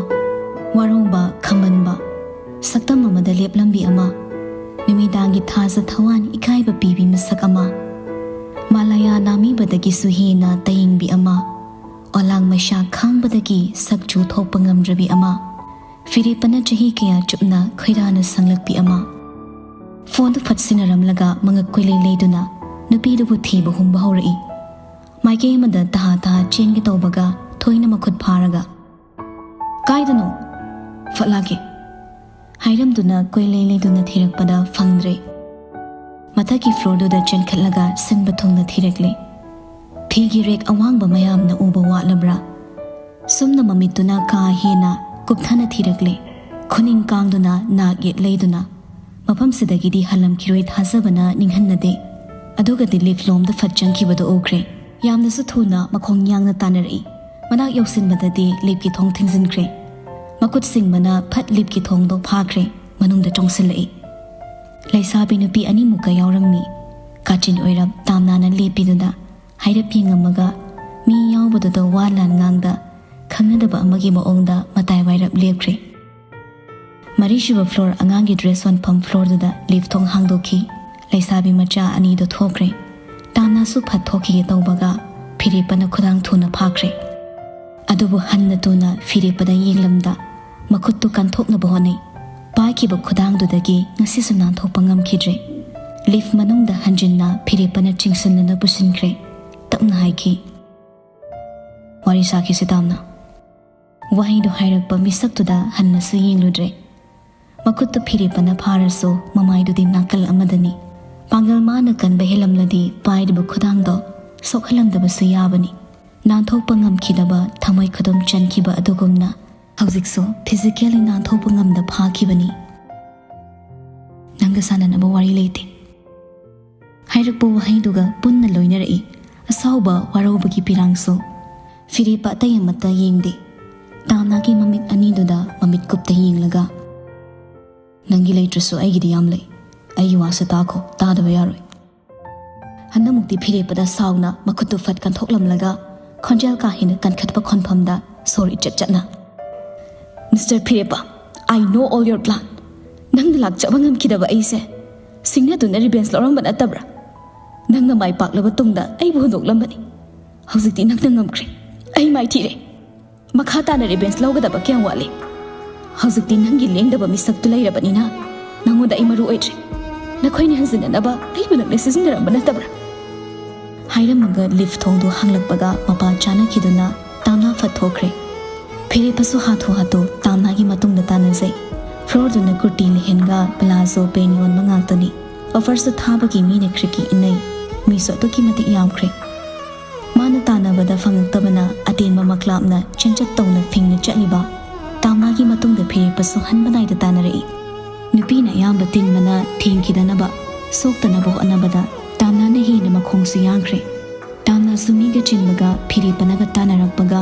ꯋꯥꯔꯣꯡꯕ ꯈꯝꯕꯟꯕ, ꯁꯛꯇꯝ ꯑꯃꯗ ꯂꯦꯞꯂꯝꯕꯤ ꯑꯃ, ꯅꯨꯃꯤꯗꯥꯡꯒꯤ ꯊꯥꯖ ꯊꯋꯥꯟ ꯏꯀꯥꯏꯕ ꯄꯤꯕꯤ ꯃꯁꯛ ꯑꯃ, ꯃꯥꯂꯥꯌꯥ ꯅꯥꯃꯤꯕꯗꯒꯤꯁꯨ ꯍꯦꯟꯅ ꯇꯌꯦꯡꯕꯤ ꯑꯃ, ꯑꯣꯂꯥꯡ ꯃꯩꯁꯥ ꯈꯥꯡꯕꯗꯒꯤ ꯁꯛꯆꯨ ꯊꯣꯛꯄ ꯉꯝꯗ꯭ꯔꯕꯤ ꯑꯃ, ꯐꯤꯔꯦꯞꯄꯅ ꯆꯍꯤ ꯀꯌꯥ ꯆꯨꯞꯅ ꯈꯣꯏꯔꯥꯅ ꯁꯪꯂꯛꯄꯤ ꯑꯃ꯫ ꯐꯣꯟꯗꯨ ꯐꯠ ꯁꯤꯟꯅꯔꯝꯂꯒ ꯃꯉꯛ ꯀꯣꯏꯂꯩ ꯂꯩꯗꯨꯅ ꯅꯨꯄꯤꯗꯨꯕꯨ ꯊꯤꯕ ꯍꯨꯝꯕ ꯍꯧꯔꯛꯏ꯫ ꯃꯥꯏꯀꯩ ꯑꯃꯗ ꯇꯍꯥ ꯇꯍꯥ ꯆꯦꯟꯒꯦ ꯇꯧꯕꯒ ꯊꯣꯏꯅ ꯃꯈꯨꯠ ꯐꯥꯔꯒ, "ꯀꯥꯏꯗꯅꯣ? ꯐꯠ ꯂꯥꯛꯀꯦ" ꯍꯥꯏꯔꯝꯗꯨꯅ ꯀꯣꯏꯂꯩ ꯂꯩꯗꯨꯅ ꯊꯤꯔꯛꯄꯗ ꯐꯪꯗ꯭ꯔꯦ꯫ ꯃꯊꯛꯀꯤ ꯐ꯭ꯂꯣꯔꯗꯨꯗ ꯆꯦꯟꯈꯠꯂꯒ ꯁꯤꯟꯕ ꯊꯨꯡꯅ ꯊꯤꯔꯛꯂꯦ꯫ ꯐꯤꯒꯤ ꯔꯦꯛ ꯑꯋꯥꯡꯕ ꯃꯌꯥꯝꯅ ꯎꯕ ꯋꯥꯠꯂꯕ꯭ꯔꯥ? ꯁꯨꯝꯅ ꯃꯃꯤꯠꯇꯨꯅ ꯀꯥ ꯍꯦꯟꯅ ꯀꯨꯞꯊꯅ ꯊꯤꯔꯛꯂꯦ꯫ ꯈꯨꯅꯤꯡ ꯀꯥꯡꯗꯨꯅ ꯅꯥꯛ ꯌꯦꯠ ꯂꯩꯗꯨꯅ ꯃꯐꯝꯁꯤꯗꯒꯤꯗꯤ ꯍꯜꯂꯝꯈꯤꯔꯣꯏ ꯊꯥꯖꯕꯅ ꯅꯤꯡꯍꯟꯅꯗꯦ꯫ ꯑꯗꯨꯒꯗꯤ ꯂꯤꯐ ꯂꯣꯝꯗ ꯐꯠ ꯆꯪꯈꯤꯕꯗꯨ ꯎꯈ꯭ꯔꯦ꯫ ꯌꯥꯝꯅꯁꯨ ꯊꯨꯅ ꯃꯈꯣꯡ ꯌꯥꯡꯅ ꯇꯥꯟꯅꯔꯛꯏ꯫ ꯃꯅꯥꯛ ꯌꯧꯁꯤꯟꯕꯗꯗꯤ ꯂꯤꯐꯀꯤ ꯊꯣꯡ ꯊꯤꯡꯖꯤꯟꯈ꯭ꯔꯦ꯫ ꯃꯈꯨꯠ ꯁꯤꯡꯕꯅ ꯐꯠ ꯂꯤꯐꯀꯤ ꯊꯣꯡꯗꯣ ꯐꯥꯈ꯭ꯔꯦ꯫ ꯃꯅꯨꯡꯗ ꯆꯣꯡꯁꯤꯜꯂꯛꯏ꯫ ꯂꯩꯁꯥꯕꯤ ꯅꯨꯄꯤ ꯑꯅꯤꯃꯨꯛꯀ ꯌꯥꯎꯔꯝꯃꯤ꯫ ꯀꯥꯆꯤꯟ ꯑꯣꯏꯔꯞ ꯇꯥꯝꯅꯥꯅ ꯂꯦꯞꯄꯤꯗꯨꯗ ꯍꯥꯏꯔꯞ ꯌꯦꯡꯉꯝꯃꯒ ꯃꯤ ꯌꯥꯎꯕꯗꯨꯗ ꯋꯥ ꯂꯥꯟ ꯉꯥꯡꯗ ꯈꯪꯅꯗꯕ ꯑꯃꯒꯤ ꯃꯑꯣꯡꯗ ꯃꯇꯥꯏ ꯋꯥꯏꯔꯞ ꯂꯦꯞꯈ꯭ꯔꯦ꯫ ꯃꯔꯤꯁꯨꯕ ꯐ꯭ꯂꯣꯔ ꯑꯉꯥꯡꯒꯤ ꯗ꯭ꯔꯦꯁ ꯌꯣꯟꯐꯝ ꯐ꯭ꯂꯣꯔꯗꯨꯗ ꯂꯤꯐ ꯊꯣꯡ ꯍꯥꯡꯗꯣꯛꯈꯤ꯫ ꯂꯩꯁꯥꯕꯤ ꯃꯆꯥ ꯑꯅꯤꯗꯣ ꯊꯣꯛꯈ꯭ꯔꯦ꯫ ꯇꯥꯝꯅꯥꯁꯨ ꯐꯠ ꯊꯣꯛꯈꯤꯒꯦ ꯇꯧꯕꯒ ꯐꯤꯔꯦꯞꯄꯅ ꯈꯨꯗꯥꯡ ꯊꯨꯅ ꯐꯥꯈ꯭ꯔꯦ꯫ ꯑꯗꯨꯕꯨ ꯍꯟꯅ ꯇꯨꯅ ꯐꯤꯔꯦꯞꯄꯗ ꯌꯦꯡꯂꯝꯗ ꯃꯈꯨꯠꯇꯨ ꯀꯟꯊꯣꯛꯅꯕ ꯍꯣꯠꯅꯩ꯫ ꯄꯥꯏꯈꯤꯕ ꯈꯨꯗꯥꯡꯗꯨꯗꯒꯤ ꯉꯁꯤꯁꯨ ꯅꯥꯟꯊꯣꯛꯄ ꯉꯝꯈꯤꯗ꯭ꯔꯦ꯫ ꯂꯤꯐ ꯃꯅꯨꯡꯗ ꯍꯟꯖꯤꯟꯅ ꯐꯤꯔꯦꯞꯄꯅ ꯆꯤꯡꯁꯤꯟꯗꯨꯅ ꯄꯨꯁꯤꯟꯈ꯭ꯔꯦ꯫ ꯇꯞꯅ ꯍꯥꯏꯈꯤ, "ꯋꯥꯔꯤ ꯁꯥꯈꯤꯁꯤ ꯇꯥꯝꯅ꯫" ꯋꯥꯍꯩꯗꯨ ꯍꯥꯏꯔꯛꯄ ꯃꯤꯁꯛꯇꯨꯗ ꯍꯟꯅꯁꯨ ꯌꯦꯡꯂꯨꯗ꯭ꯔꯦ꯫ ꯃꯈꯨꯠꯇꯨ ꯐꯤꯔꯦꯞꯄꯅ ꯐꯥꯔꯁꯨ ꯃꯃꯥꯏꯗꯨꯗꯤ ꯅꯥꯀꯜ ꯑꯃꯗꯅꯤ꯫ ꯄꯥꯡꯒꯜ ꯃꯥꯅ ꯀꯟꯕ ꯍꯦꯜꯂꯝꯂꯗꯤ ꯄꯥꯏꯔꯤꯕ ꯈꯨꯗꯥꯡꯗꯣ ꯁꯣꯛꯍꯜꯂꯝꯗꯕꯁꯨ ꯌꯥꯕꯅꯤ꯫ ꯅꯥꯟꯊꯣꯛꯄ ꯉꯝꯈꯤꯗꯕ ꯊꯃꯣꯏ ꯈꯨꯗꯨꯝ ꯆꯟꯈꯤꯕ ꯑꯗꯨꯒꯨꯝꯅ ꯍꯧꯖꯤꯛꯁꯨ ꯐꯤꯖꯤꯀꯦꯜꯂꯤ ꯅꯥꯟꯊꯣꯛꯄ ꯉꯝꯗ ꯐꯥꯈꯤꯕꯅꯤ꯫ "ꯅꯪꯒ ꯁꯥꯟꯅꯅꯕ ꯋꯥꯔꯤ ꯂꯩꯇꯦ" ꯍꯥꯏꯔꯛꯄ ꯋꯥꯍꯩꯗꯨꯒ ꯄꯨꯟꯅ ꯂꯣꯏꯅꯔꯛꯏ꯫ ꯑꯁꯥꯎꯕ, ꯋꯥꯔꯧꯕꯒꯤ ꯄꯤꯔꯥꯡꯁꯨ꯫ ꯐꯤꯔꯦꯞꯄ ꯑꯇꯩ ꯑꯃꯠꯇ ꯌꯦꯡꯗꯦ꯫ ꯇꯥꯝꯅꯥꯒꯤ ꯃꯃꯤꯠ ꯑꯅꯤꯗꯨꯗ ꯃꯃꯤꯠ ꯀꯨꯞꯇ ꯌꯦꯡꯂꯒ, "ꯅꯪꯒꯤ ꯂꯩꯇ꯭ꯔꯁꯨ ꯑꯩꯒꯤꯗꯤ ꯌꯥꯝ ꯂꯩ꯫ ꯑꯩꯒꯤ ꯋꯥꯁꯦ ꯇꯥꯈꯣ, ꯇꯥꯗꯕ ꯌꯥꯔꯣꯏ꯫" ꯍꯟꯗꯛꯃꯨꯛꯇꯤ ꯐꯤꯔꯦꯞꯄꯗ ꯁꯥꯎꯅ ꯃꯈꯨꯠꯇꯨ ꯐꯠ ꯀꯟꯊꯣꯛꯂꯝꯂꯒ ꯈꯣꯟꯖꯦꯜ ꯀꯥ ꯍꯦꯟꯅ ꯀꯟꯈꯠꯄ ꯈꯣꯟꯐꯝꯗ ꯁꯣꯔ ꯏꯆꯠ ꯆꯠꯅ, "Mister ꯐꯤꯔꯦꯞꯄ, I know all your plan꯫ ꯅꯪꯅ ꯂꯥꯛꯆꯕ ꯉꯝꯈꯤꯗꯕ ꯑꯩꯁꯦ ꯁꯤꯡꯅꯗꯨꯅ ꯔꯤꯚꯦꯟꯖ ꯂꯧꯔꯝꯕ ꯅꯠꯇꯕ꯭ꯔꯥ? ꯅꯪꯅ ꯃꯥꯏ ꯄꯥꯛꯂꯕ ꯇꯨꯡꯗ ꯑꯩꯕꯨ ꯍꯨꯟꯗꯣꯛꯂꯝꯕꯅꯤ꯫ ꯍꯧꯖꯤꯛꯇꯤ ꯅꯪꯅ ꯉꯝꯈ꯭ꯔꯦ꯫ ꯑꯩ ꯃꯥꯏꯊꯤꯔꯦ꯫ ꯃꯈꯥ ꯇꯥꯅ ꯔꯤꯚꯦꯟꯖ ꯂꯧꯒꯗꯕ ꯀꯌꯥꯝ ꯋꯥꯠꯂꯤ? ꯍꯧꯖꯤꯛꯇꯤ ꯅꯪꯒꯤ ꯂꯦꯡꯗꯕ ꯃꯤꯁꯛꯇꯨ ꯂꯩꯔꯕꯅꯤꯅ ꯅꯪꯉꯣꯟꯗ ꯑꯩ ꯃꯔꯨ ꯑꯣꯏꯗ꯭ꯔꯦ꯫ ꯅꯈꯣꯏꯅ ꯍꯟꯖꯤꯟꯅꯅꯕ ꯑꯩꯕꯨ ꯅꯪꯅ ꯁꯤꯖꯤꯟꯅꯔꯝꯕ ꯅꯠꯇꯕ꯭ꯔꯥ?" ꯍꯥꯏꯔꯝꯃꯒ ꯂꯤꯐ ꯊꯣꯡꯗꯨ ꯍꯥꯡꯂꯛꯄꯒ ꯃꯄꯥ ꯆꯥꯅꯈꯤꯗꯨꯅ ꯇꯥꯝꯅꯥ ꯐꯠ ꯊꯣꯛꯈ꯭ꯔꯦ꯫ ꯐꯤꯔꯦꯞꯄꯁꯨ ꯍꯥꯊꯨ ꯍꯥꯊꯨ ꯇꯥꯝꯅꯥꯒꯤ ꯃꯇꯨꯡꯗ ꯇꯥꯟꯅꯖꯩ꯫ ꯐ꯭ꯂꯣꯔꯗꯨꯅ ꯀꯨꯔꯇꯤ, ꯂꯦꯍꯦꯟꯒꯥ, ꯄ꯭ꯂꯥꯖꯣ, ꯄꯦꯟ ꯌꯣꯟꯕ ꯉꯥꯛꯇꯅꯤ꯫ ꯑꯣꯐꯔꯁꯨ ꯊꯥꯕꯒꯤ ꯃꯤꯅ ꯈ꯭ꯔꯤꯛꯀꯤ ꯏꯟꯅꯩ꯫ ꯃꯤꯁꯨ ꯑꯗꯨꯛꯀꯤ ꯃꯇꯤꯛ ꯌꯥꯝꯈ꯭ꯔꯦ꯫ ꯃꯥꯅ ꯇꯥꯟꯅꯕꯗ ꯐꯪꯉꯛꯇꯕꯅ ꯑꯇꯦꯟꯕ ꯃꯀ꯭ꯂꯥꯞꯅ ꯆꯦꯟꯆꯠ ꯇꯧꯅ ꯐꯤꯡꯅ ꯆꯠꯂꯤꯕ ꯇꯥꯝꯅꯥꯒꯤ ꯃꯇꯨꯡꯗ ꯐꯤꯔꯦꯞꯄꯁꯨ ꯍꯟꯕ ꯅꯥꯏꯗ ꯇꯥꯟꯅꯔꯛꯏ꯫ ꯅꯨꯄꯤꯅ ꯑꯌꯥꯝꯕ ꯇꯤꯟꯕꯅ ꯊꯦꯡꯈꯤꯗꯅꯕ, ꯁꯣꯛꯇꯅꯕ ꯍꯣꯠꯅꯕꯗ ꯇꯥꯝꯅꯥꯅ ꯍꯦꯟꯅ ꯃꯈꯣꯡꯁꯨ ꯌꯥꯡꯈ꯭ꯔꯦ꯫ ꯇꯥꯝꯅꯥꯁꯨ ꯃꯤꯒ ꯆꯤꯟꯕꯒ ꯐꯤꯔꯦꯞꯄꯅꯒ ꯇꯥꯟꯅꯔꯛꯄꯒ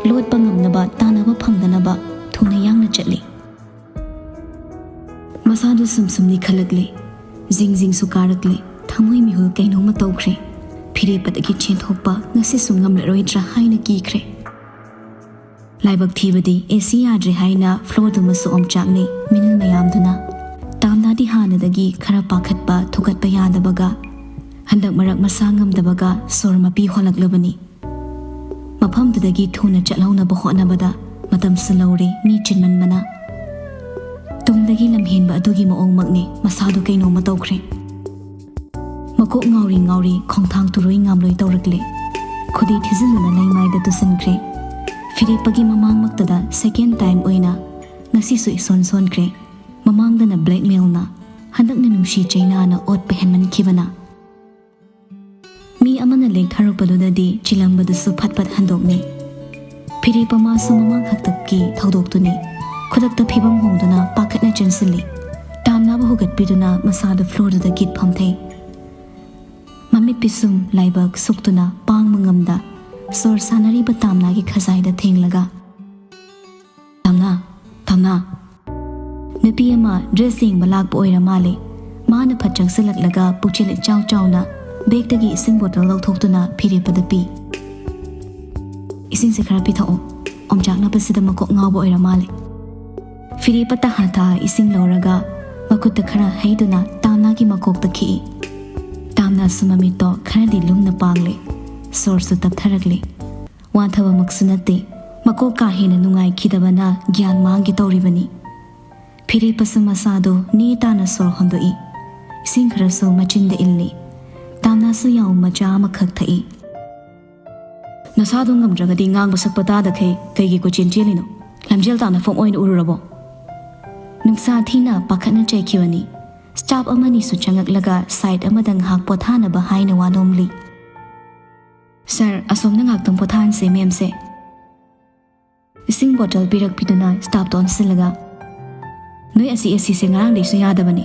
ꯂꯣꯠꯄ ꯉꯝꯅꯕ, ꯇꯥꯟꯅꯕ ꯐꯪꯗꯅꯕ ꯊꯨꯅ ꯆꯠꯂꯤ꯫ ꯃꯁꯥꯗꯨ ꯁꯨꯝ ꯁꯨꯝ ꯂꯤꯈꯠꯂꯛꯂꯦ꯫ ꯖꯤꯡ ꯖꯤꯡꯁꯨ ꯀꯥꯔꯛꯂꯦ꯫ ꯊꯃꯣꯏ ꯃꯤꯍꯨꯜ ꯀꯩꯅꯣꯝꯃ ꯇꯧꯈ꯭ꯔꯦ꯫ ꯐꯤꯔꯦꯞꯄꯗꯒꯤ ꯆꯦꯟꯊꯣꯛꯄ ꯉꯁꯤꯁꯨ ꯉꯝꯂꯔꯣꯏꯗ꯭ꯔꯥ ꯍꯥꯏꯅ ꯀꯤꯈ꯭ꯔꯦ꯫ ꯂꯥꯏꯕꯛ ꯊꯤꯕꯗꯤ ꯑꯦ ꯁꯤ ꯌꯥꯗ꯭ꯔꯦ ꯍꯥꯏꯅ ꯐ꯭ꯂꯣꯔꯗꯨꯃꯁꯨ ꯑꯣꯝꯆꯥꯛꯅꯩ ꯃꯤꯅꯤꯜ ꯃꯌꯥꯝꯗꯨꯅ꯫ ꯇꯥꯝꯅꯥꯗꯤ ꯍꯥꯟꯅꯗꯒꯤ ꯈꯔ ꯄꯥꯈꯠꯄ ꯊꯨꯀꯠꯄ ꯌꯥꯗꯕꯒ, ꯍꯟꯗꯛ ꯃꯔꯛ ꯃꯁꯥ ꯉꯝꯗꯕꯒ ꯁꯣꯔ ꯃꯄꯤ ꯍꯣꯜꯂꯛꯂꯕꯅꯤ꯫ ꯃꯐꯝꯗꯨꯗꯒꯤ ꯊꯨꯅ ꯆꯠꯍꯧꯅꯕ ꯍꯣꯠꯅꯕꯗ ꯃꯇꯝꯁꯨ ꯂꯧꯔꯦ, ꯃꯤ ꯆꯤꯟꯃꯟꯕꯅ꯫ ꯇꯨꯡꯗꯒꯤ ꯂꯝꯍꯦꯟꯕ ꯑꯗꯨꯒꯤ ꯃꯑꯣꯡꯃꯛꯅꯤ, ꯃꯁꯥꯗꯨ ꯀꯩꯅꯣꯝꯃ ꯇꯧꯈ꯭ꯔꯦ꯫ ꯃꯀꯣꯛ ꯉꯥꯎꯔꯤ ꯉꯥꯎꯔꯤ ꯈꯣꯡꯊꯥꯡ ꯇꯨꯔꯣꯏ ꯉꯥꯝꯂꯣꯏ ꯇꯧꯔꯛꯂꯦ꯫ ꯈꯨꯗꯤ ꯊꯤꯖꯤꯟꯗꯨꯅ ꯂꯩꯃꯥꯏꯗ ꯇꯨꯁꯤꯟꯈ꯭ꯔꯦ꯫ ꯐꯤꯔꯦꯞꯄꯒꯤ ꯃꯃꯥꯡꯃꯛꯇꯗ ꯁꯦꯀꯦꯟ ꯇꯥꯏꯝ ꯑꯣꯏꯅ ꯉꯁꯤꯁꯨ ꯏꯁꯣꯟ ꯁꯣꯟꯈ꯭ꯔꯦ꯫ ꯃꯃꯥꯡꯗꯅ ꯕ꯭ꯂꯦꯛꯃꯦꯜꯅ, ꯍꯟꯗꯛꯅ ꯅꯨꯡꯁꯤ ꯆꯩꯅꯥꯅ ꯑꯣꯠꯄ ꯍꯦꯟꯃꯟꯈꯤꯕꯅ꯫ ꯃꯤ ꯑꯃꯅ ꯂꯦꯛꯊꯔꯛꯄꯗꯨꯗꯗꯤ ꯆꯤꯜꯂꯝꯕꯗꯨꯁꯨ ꯐꯠ ꯐꯠ ꯍꯟꯗꯣꯛꯅꯩ꯫ ꯐꯤꯔꯦꯞꯄ ꯃꯥꯁꯨ ꯃꯃꯥꯡ ꯍꯥꯛꯇꯛꯀꯤ ꯊꯧꯗꯣꯛꯇꯨꯅꯤ꯫ ꯈꯨꯗꯛꯇ ꯐꯤꯕꯝ ꯍꯣꯡꯗꯨꯅ ꯄꯥꯈꯠꯅ ꯆꯦꯟꯁꯤꯜꯂꯤ꯫ ꯇꯥꯝꯅꯥꯕꯨ ꯍꯨꯒꯠꯄꯤꯗꯨꯅ ꯃꯁꯥꯗꯨ ꯐ꯭ꯂꯣꯔꯗꯨꯗ ꯀꯤꯠ ꯐꯝꯊꯩ꯫ ꯃꯃꯤꯠ ꯄꯤꯁꯨꯝ ꯂꯥꯏꯕꯛ ꯁꯨꯛꯇꯨꯅ ꯄꯥꯡꯕ ꯉꯝꯗ ꯁꯣꯔ ꯁꯥꯟꯅꯔꯤꯕ ꯇꯥꯝꯅꯥꯒꯤ ꯈꯖꯥꯏꯗ ꯊꯦꯡꯂꯒ, "ꯇꯥꯝꯅꯥ, ꯇꯥꯝꯅꯥ!" ꯅꯨꯄꯤ ꯑꯃ ꯗ꯭ꯔꯦꯁ ꯌꯦꯡꯕ ꯂꯥꯛꯄ ꯑꯣꯏꯔ ꯃꯥꯜꯂꯦ꯫ ꯃꯥꯅ ꯐꯠ ꯆꯪꯁꯤꯜꯂꯛꯂꯒ ꯄꯨꯛꯆꯦꯜ ꯏꯆꯥꯎ ꯆꯥꯎꯅ ꯕꯦꯒꯇꯒꯤ ꯏꯁꯤꯡ ꯕꯣꯇꯜ ꯂꯧꯊꯣꯛꯇꯨꯅ ꯐꯤꯔꯦꯞꯄꯗ ꯄꯤ꯫ "ꯏꯁꯤꯡꯁꯦ ꯈꯔ ꯄꯤꯊꯛꯑꯣ, ꯑꯣꯝꯆꯥꯛꯅꯕꯁꯤꯗ ꯃꯀꯣꯛ ꯉꯥꯎꯕ ꯑꯣꯏꯔ ꯃꯥꯜꯂꯦ꯫" ꯐꯤꯔꯦꯞꯄ ꯇꯍꯥ ꯇꯍꯥ ꯏꯁꯤꯡ ꯂꯧꯔꯒ ꯃꯈꯨꯠꯇ ꯈꯔ ꯍꯩꯗꯨꯅ ꯇꯥꯝꯅꯥꯒꯤ ꯃꯀꯣꯛꯇ ꯈꯤꯛꯏ꯫ ꯇꯥꯝꯅꯥꯁꯨ ꯃꯃꯤꯠꯇꯣ ꯈꯔꯗꯤ ꯂꯨꯝꯅ ꯄꯥꯡꯂꯦ, ꯁꯣꯔꯁꯨ ꯇꯞꯊꯔꯛꯂꯦ꯫ ꯋꯥꯟꯊꯕꯃꯛꯁꯨ ꯅꯠꯇꯦ, ꯃꯀꯣꯛ ꯀꯥ ꯍꯦꯟꯅ ꯅꯨꯡꯉꯥꯏꯈꯤꯗꯕꯅ ꯒ꯭ꯌꯥꯟ ꯃꯥꯡꯒꯦ ꯇꯧꯔꯤꯕꯅꯤ꯫ ꯐꯤꯔꯦꯞꯄꯁꯨ ꯃꯁꯥꯗꯣ ꯅꯦ ꯇꯥꯅ ꯁꯣꯔ ꯍꯣꯟꯗꯣꯛꯏ꯫ ꯏꯁꯤꯡ ꯈꯔꯁꯨ ꯃꯆꯤꯟꯗ ꯏꯜꯂꯤ꯫ ꯇꯥꯝꯅꯥꯁꯨ ꯌꯥꯎ ꯃꯆꯥ ꯑꯃꯈꯛ ꯊꯛꯏ꯫ "ꯅꯁꯥꯗꯣ ꯉꯝꯗ꯭ꯔꯒꯗꯤ ꯉꯥꯡꯕ ꯁꯛꯄ ꯇꯥꯗꯈꯩ ꯀꯩꯒꯤ ꯀꯣꯏꯆꯦꯟ ꯆꯦꯜꯂꯤꯅꯣ? ꯂꯝꯖꯦꯜ ꯇꯥꯅ ꯐꯣꯝ ꯑꯣꯏꯅ ꯎꯔꯨꯔꯕꯣ?" ꯅꯨꯡꯁꯥ ꯊꯤꯅ ꯄꯥꯈꯠꯅ ꯆꯩꯈꯤꯕꯅꯤ꯫ ꯁ꯭ꯇꯥꯐ ꯑꯃꯅꯤꯁꯨ ꯆꯪꯉꯛꯂꯒ ꯁꯥꯏꯠ ꯑꯃꯗ ꯉꯥꯏꯍꯥꯛ ꯄꯣꯊꯥꯅꯕ ꯍꯥꯏꯅ ꯋꯥ ꯅꯣꯝꯂꯤ꯫ "ꯁꯥꯔ, ꯑꯁꯣꯝꯅ ꯉꯥꯏꯍꯥꯛꯇꯪ ꯄꯣꯊꯥꯍꯟꯁꯦ ꯃꯦꯝꯁꯦ꯫" ꯏꯁꯤꯡ ꯕꯣꯇꯜ ꯄꯤꯔꯛꯄꯤꯗꯨꯅ ꯁ꯭ꯇꯥꯐꯇ ꯑꯣꯟꯁꯤꯜꯂꯒ, "ꯅꯣꯏ ꯑꯁꯤ ꯑꯦ ꯁꯤꯁꯦ ꯉꯔꯥꯡꯗꯩꯁꯨ ꯌꯥꯗꯕꯅꯤ꯫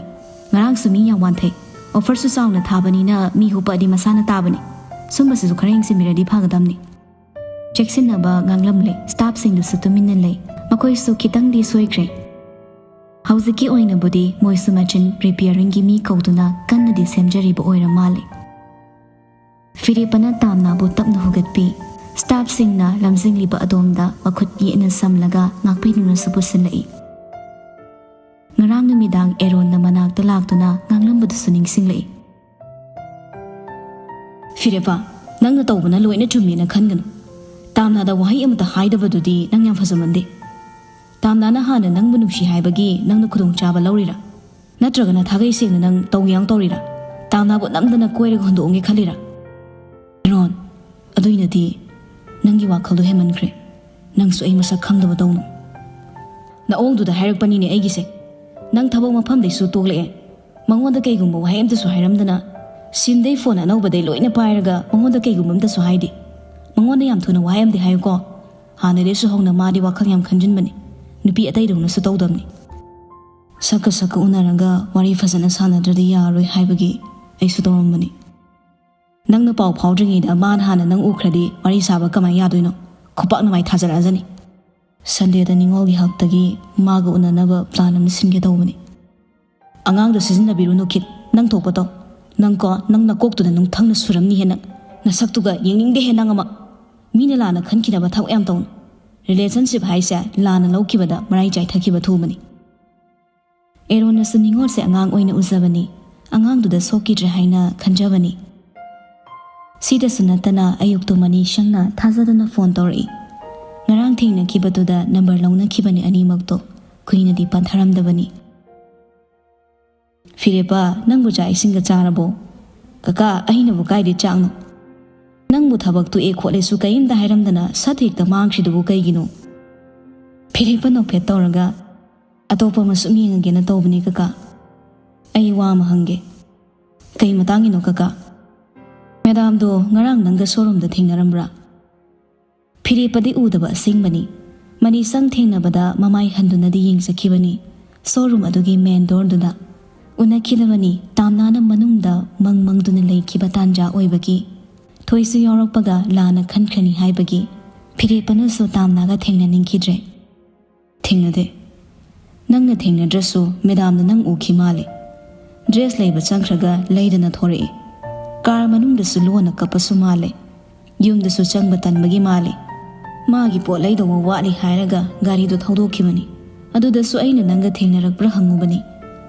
ꯉꯔꯥꯡꯁꯨ ꯃꯤ ꯌꯥꯝ ꯋꯥꯟꯊꯩ꯫ ꯑꯣꯐꯔꯁꯨ ꯆꯥꯎꯅ ꯊꯥꯕꯅꯤꯅ ꯃꯤ ꯍꯨꯞꯄꯛꯑꯗꯤ ꯃꯁꯥꯅ ꯇꯥꯕꯅꯤ꯫ ꯁꯨꯝꯕꯁꯤꯁꯨ ꯈꯔ ꯌꯦꯡꯁꯤꯟꯕꯤꯔꯗꯤ ꯐꯒꯗꯕꯅꯤ꯫" ꯆꯦꯛꯁꯤꯟꯅꯕ ꯉꯥꯡꯂꯝꯂꯦ꯫ ꯁ꯭ꯇꯥꯐꯁꯤꯡꯗꯨꯁꯨ ꯇꯨꯃꯤꯟꯅ ꯂꯩ꯫ ꯃꯈꯣꯏꯁꯨ ꯈꯤꯇꯪꯗꯤ ꯁꯣꯏꯈ꯭ꯔꯦ꯫ ꯍꯧꯖꯤꯛꯀꯤ ꯑꯣꯏꯅꯕꯨꯗꯤ ꯃꯣꯏꯁꯨ ꯃꯦꯆꯤꯟ ꯔꯤꯄꯤꯌꯥꯔꯤꯡꯒꯤ ꯃꯤ ꯀꯧꯗꯨꯅ ꯀꯟꯅꯗꯤ ꯁꯦꯝꯖꯔꯤꯕ ꯑꯣꯏꯔ ꯃꯥꯜꯂꯦ꯫ ꯐꯤꯔꯦꯞꯄꯅ ꯇꯥꯝꯅꯥꯕꯨ ꯇꯞꯅ ꯍꯨꯒꯠꯄꯤ꯫ ꯁ꯭ꯇꯥꯐꯁꯤꯡꯅ ꯂꯝꯖꯤꯡꯂꯤꯕ ꯑꯗꯣꯝꯗ ꯃꯈꯨꯠ ꯌꯦꯠꯅ ꯁꯝꯂꯒ ꯉꯥꯛꯄꯤꯗꯨꯅꯁꯨ ꯄꯨꯁꯤꯜꯂꯛꯏ꯫ ꯉꯔꯥꯡ ꯅꯨꯃꯤꯗꯥꯡ ꯑꯦꯔꯣꯟꯅ ꯃꯅꯥꯛꯇ ꯂꯥꯛꯇꯨꯅ ꯉꯥꯡꯂꯝꯕꯗꯨꯁꯨ ꯅꯤꯡꯁꯤꯡꯂꯛꯏ꯫ "ꯐꯤꯔꯦꯞꯄ, ꯅꯪꯅ ꯇꯧꯕꯅ ꯂꯣꯏꯅ ꯆꯨꯝꯃꯦꯅ ꯈꯟꯒꯅꯨ꯫ ꯇꯥꯝꯅꯥꯗ ꯋꯥꯍꯩ ꯑꯃꯇ ꯍꯥꯏꯗꯕꯗꯨꯗꯤ ꯅꯪ ꯌꯥꯝ ꯐꯖꯃꯟꯗꯦ꯫ ꯇꯥꯝꯅꯥꯅ ꯍꯥꯟꯅ ꯅꯪꯕꯨ ꯅꯨꯡꯁꯤ ꯍꯥꯏꯕꯒꯤ ꯅꯪꯅ ꯈꯨꯗꯣꯡꯆꯥꯕ ꯂꯧꯔꯤꯔꯥ? ꯅꯠꯇ꯭ꯔꯒꯅ ꯊꯥꯒꯩ ꯁꯦꯡꯅ ꯅꯪ ꯇꯧꯒꯦ ꯌꯥꯎ ꯇꯧꯔꯤꯔꯥ? ꯇꯥꯝꯅꯥꯕꯨ ꯅꯝꯗꯅ ꯀꯣꯏꯔꯒ ꯍꯨꯟꯗꯣꯛꯑꯝꯒꯦ ꯈꯜꯂꯤꯔꯥ?" "ꯑꯦꯔꯣꯟ, ꯑꯗꯨꯏꯅꯗꯤ ꯅꯪꯒꯤ ꯋꯥꯈꯜꯗꯣ ꯍꯦꯟꯃꯟꯈ꯭ꯔꯦ꯫ ꯅꯪꯁꯨ ꯑꯩ ꯃꯁꯛ ꯈꯪꯗꯕ ꯇꯧꯅꯨ꯫ ꯅꯑꯣꯡꯗꯨꯗ ꯍꯥꯏꯔꯛꯄꯅꯤꯅꯦ ꯑꯩꯒꯤꯁꯦ꯫ ꯅꯪ ꯊꯕꯛ ꯃꯐꯝꯗꯩꯁꯨ ꯇꯣꯛꯂꯛꯑꯦ꯫ ꯃꯉꯣꯟꯗ ꯀꯩꯒꯨꯝꯕ ꯋꯥꯍꯩ ꯑꯝꯇꯁꯨ ꯍꯥꯏꯔꯝꯗꯅ, ꯁꯤꯝꯗꯩ ꯐꯣꯟ ꯑꯅꯧꯕꯗꯩ ꯂꯣꯏꯅ ꯄꯥꯏꯔꯒ ꯃꯉꯣꯟꯗ ꯀꯩꯒꯨꯝꯕ ꯑꯝꯇꯁꯨ ꯍꯥꯏꯗꯦ꯫ ꯃꯉꯣꯟꯗ ꯌꯥꯝ ꯊꯨꯅ ꯋꯥꯍꯩ ꯑꯝꯗꯤ ꯍꯥꯏꯌꯨꯀꯣ꯫ ꯍꯥꯟꯅꯗꯩꯁꯨ ꯍꯧꯅ ꯃꯥꯗꯤ ꯋꯥꯈꯜ ꯌꯥꯝ ꯈꯟꯖꯤꯟꯕꯅꯤ꯫ ꯅꯨꯄꯤ ꯑꯇꯩꯗꯧꯅꯁꯨ ꯇꯧꯗꯕꯅꯤ꯫ ꯁꯛꯀ ꯁꯛꯀ ꯎꯅꯔꯒ ꯋꯥꯔꯤ ꯐꯖꯅ ꯁꯥꯟꯅꯗ꯭ꯔꯗꯤ ꯌꯥꯔꯔꯣꯏ ꯍꯥꯏꯕꯒꯤ ꯑꯩꯁꯨ ꯇꯧꯔꯝꯕꯅꯤ꯫ ꯅꯪꯅ ꯄꯥꯎ ꯐꯥꯎꯗ꯭ꯔꯤꯉꯩꯗ ꯃꯥꯅ ꯍꯥꯟꯅ ꯅꯪ ꯎꯈ꯭ꯔꯗꯤ ꯋꯥꯔꯤ ꯁꯥꯕ ꯀꯃꯥꯏꯅ ꯌꯥꯗꯣꯏꯅꯣ? ꯈꯨꯄꯥꯛꯅ ꯃꯥꯏ ꯊꯥꯖꯔꯛꯑꯖꯅꯤ꯫ ꯁꯟꯗꯦꯗ ꯅꯤꯉꯣꯜꯒꯤ ꯍꯛꯇꯒꯤ ꯃꯥꯒ ꯎꯅꯅꯕ ꯄ꯭ꯂꯥꯟ ꯑꯃ ꯁꯤꯟꯒꯦ ꯇꯧꯕꯅꯤ꯫ ꯑꯉꯥꯡꯗꯣ ꯁꯤꯖꯤꯟꯅꯕꯤꯔꯨꯅꯨ ꯈꯤꯠ, ꯅꯪ ꯊꯣꯛꯄ ꯇꯧ꯫ ꯅꯪꯀꯣ, ꯅꯪ ꯅꯀꯣꯛꯇꯨꯗ ꯅꯨꯡꯊꯪꯅ ꯁꯨꯔꯝꯅꯤ ꯍꯦ ꯅꯪ꯫ ꯅꯁꯛꯇꯨꯒ ꯌꯦꯡꯅꯤꯡꯗꯦ ꯍꯦ ꯅꯪ ꯑꯃ꯫ ꯃꯤꯅ ꯂꯥꯟꯅ ꯈꯟꯈꯤꯅꯕ ꯊꯕꯛ ꯌꯥꯝ ꯇꯧꯅꯨ꯫ ꯔꯤꯂꯦꯁꯟꯁꯤꯞ ꯍꯥꯏꯁꯦ ꯂꯥꯟꯅ ꯂꯧꯈꯤꯕꯗ ꯃꯔꯥꯏ ꯆꯥꯏꯊꯈꯤꯕ ꯊꯨꯕꯅꯤ꯫ ꯑꯦꯔꯣꯟꯅꯁꯨ ꯅꯤꯉꯣꯜꯁꯦ ꯑꯉꯥꯡ ꯑꯣꯏꯅ ꯎꯖꯕꯅꯤ, ꯑꯉꯥꯡꯗꯨꯗ ꯁꯣꯛꯈꯤꯗ꯭ꯔꯦ ꯍꯥꯏꯅ ꯈꯟꯖꯕꯅꯤ꯫ ꯁꯤꯗꯁꯨ ꯅꯠꯇꯅ ꯑꯌꯨꯛꯇꯨ ꯃꯅꯤ ꯁꯪꯅ ꯊꯥꯖꯗꯅ ꯐꯣꯟ ꯇꯧꯔꯛꯏ꯫ ꯉꯔꯥꯡ ꯊꯦꯡꯅꯈꯤꯕꯗꯨꯗ ꯅꯝꯕꯔ ꯂꯧꯅꯈꯤꯕꯅꯤ ꯑꯅꯤꯃꯛꯇꯣ, ꯀꯨꯏꯅꯗꯤ ꯄꯟꯊꯔꯝꯗꯕꯅꯤ꯫ "ꯐꯤꯔꯦꯞꯄ, ꯅꯪꯕꯨ ꯆꯥꯛ ꯏꯁꯤꯡꯒ ꯆꯥꯔꯕꯣ?" "ꯀꯀꯥ, ꯑꯩꯅꯕꯨ ꯀꯥꯏꯗꯩ ꯆꯥꯛꯅꯣ? ꯅꯪꯕꯨ ꯊꯕꯛ ꯇꯣꯛꯑꯦ ꯈꯣꯠꯂꯦꯁꯨ ꯀꯔꯤꯝꯇ ꯍꯥꯏꯔꯝꯗꯅ ꯁꯠ ꯍꯦꯛꯇ ꯃꯥꯡꯈ꯭ꯔꯤꯗꯨꯕꯨ ꯀꯩꯒꯤꯅꯣ?" ꯐꯤꯔꯦꯞꯄ ꯅꯣꯛꯐꯦꯠ ꯇꯧꯔꯒ, "ꯑꯇꯣꯞꯄ ꯑꯃ ꯁꯨꯝ ꯌꯦꯡꯉꯒꯦꯅ ꯇꯧꯕꯅꯤ ꯀꯀꯥ꯫ ꯑꯩ ꯋꯥ ꯑꯃ ꯍꯪꯒꯦ꯫" "ꯀꯩ ꯃꯇꯥꯡꯒꯤꯅꯣ ꯀꯀꯥ?" "ꯃꯦꯗꯥꯝꯗꯣ ꯉꯔꯥꯡ ꯅꯪꯒ ꯁꯣꯔꯨꯝꯗ ꯊꯦꯡꯅꯔꯝꯕ꯭ꯔꯥ?" ꯐꯤꯔꯦꯞꯄꯗꯤ ꯎꯗꯕ ꯑꯁꯦꯡꯕꯅꯤ꯫ ꯃꯅꯤꯁꯪ ꯊꯦꯡꯅꯕꯗ ꯃꯃꯥꯏ ꯍꯟꯗꯨꯅꯗꯤ ꯌꯦꯡꯖꯈꯤꯕꯅꯤ꯫ ꯁꯣꯔꯨꯝ ꯑꯗꯨꯒꯤ ꯃꯦꯟ ꯗꯣꯔꯗꯨꯗ ꯎꯅꯈꯤꯗꯕꯅꯤ꯫ ꯇꯥꯝꯅꯥꯅ ꯃꯅꯨꯡꯗ ꯃꯪ ꯃꯪꯗꯨꯅ ꯂꯩꯈꯤꯕ ꯇꯥꯟꯖꯥ ꯑꯣꯏꯕꯒꯤ, ꯊꯣꯏꯁꯨ ꯌꯥꯎꯔꯛꯄꯒ ꯂꯥꯟꯅ ꯈꯟꯈ꯭ꯔꯅꯤ ꯍꯥꯏꯕꯒꯤ ꯐꯤꯔꯦꯞꯄꯅꯁꯨ ꯇꯥꯝꯅꯥꯒ ꯊꯦꯡꯅꯅꯤꯡꯈꯤꯗ꯭ꯔꯦ꯫ "ꯊꯦꯡꯅꯗꯦ꯫ ꯅꯪꯅ ꯊꯦꯡꯅꯗ꯭ꯔꯁꯨ ꯃꯦꯗꯥꯝꯅ ꯅꯪ ꯎꯈꯤ ꯃꯥꯜꯂꯦ꯫ ꯗ꯭ꯔꯦꯁ ꯂꯩꯕ ꯆꯪꯈ꯭ꯔꯒ ꯂꯩꯗꯅ ꯊꯣꯔꯛꯏ꯫ ꯀꯥꯔ ꯃꯅꯨꯡꯗꯁꯨ ꯂꯣꯟꯅ ꯀꯞꯄꯁꯨ ꯃꯥꯜꯂꯦ꯫ ꯌꯨꯝꯗꯁꯨ ꯆꯪꯕ ꯇꯟꯕꯒꯤ ꯃꯥꯜꯂꯦ꯫ ꯃꯥꯒꯤ ꯄꯣꯠ ꯂꯩꯗꯧꯕ ꯋꯥꯠꯂꯤ ꯍꯥꯏꯔꯒ ꯒꯥꯔꯤꯗꯣ ꯊꯧꯗꯣꯛꯈꯤꯕꯅꯤ꯫ ꯑꯗꯨꯗꯁꯨ ꯑꯩꯅ ꯅꯪꯒ ꯊꯦꯡꯅꯔꯛꯄ꯭ꯔꯥ ꯍꯪꯉꯨꯕꯅꯤ꯫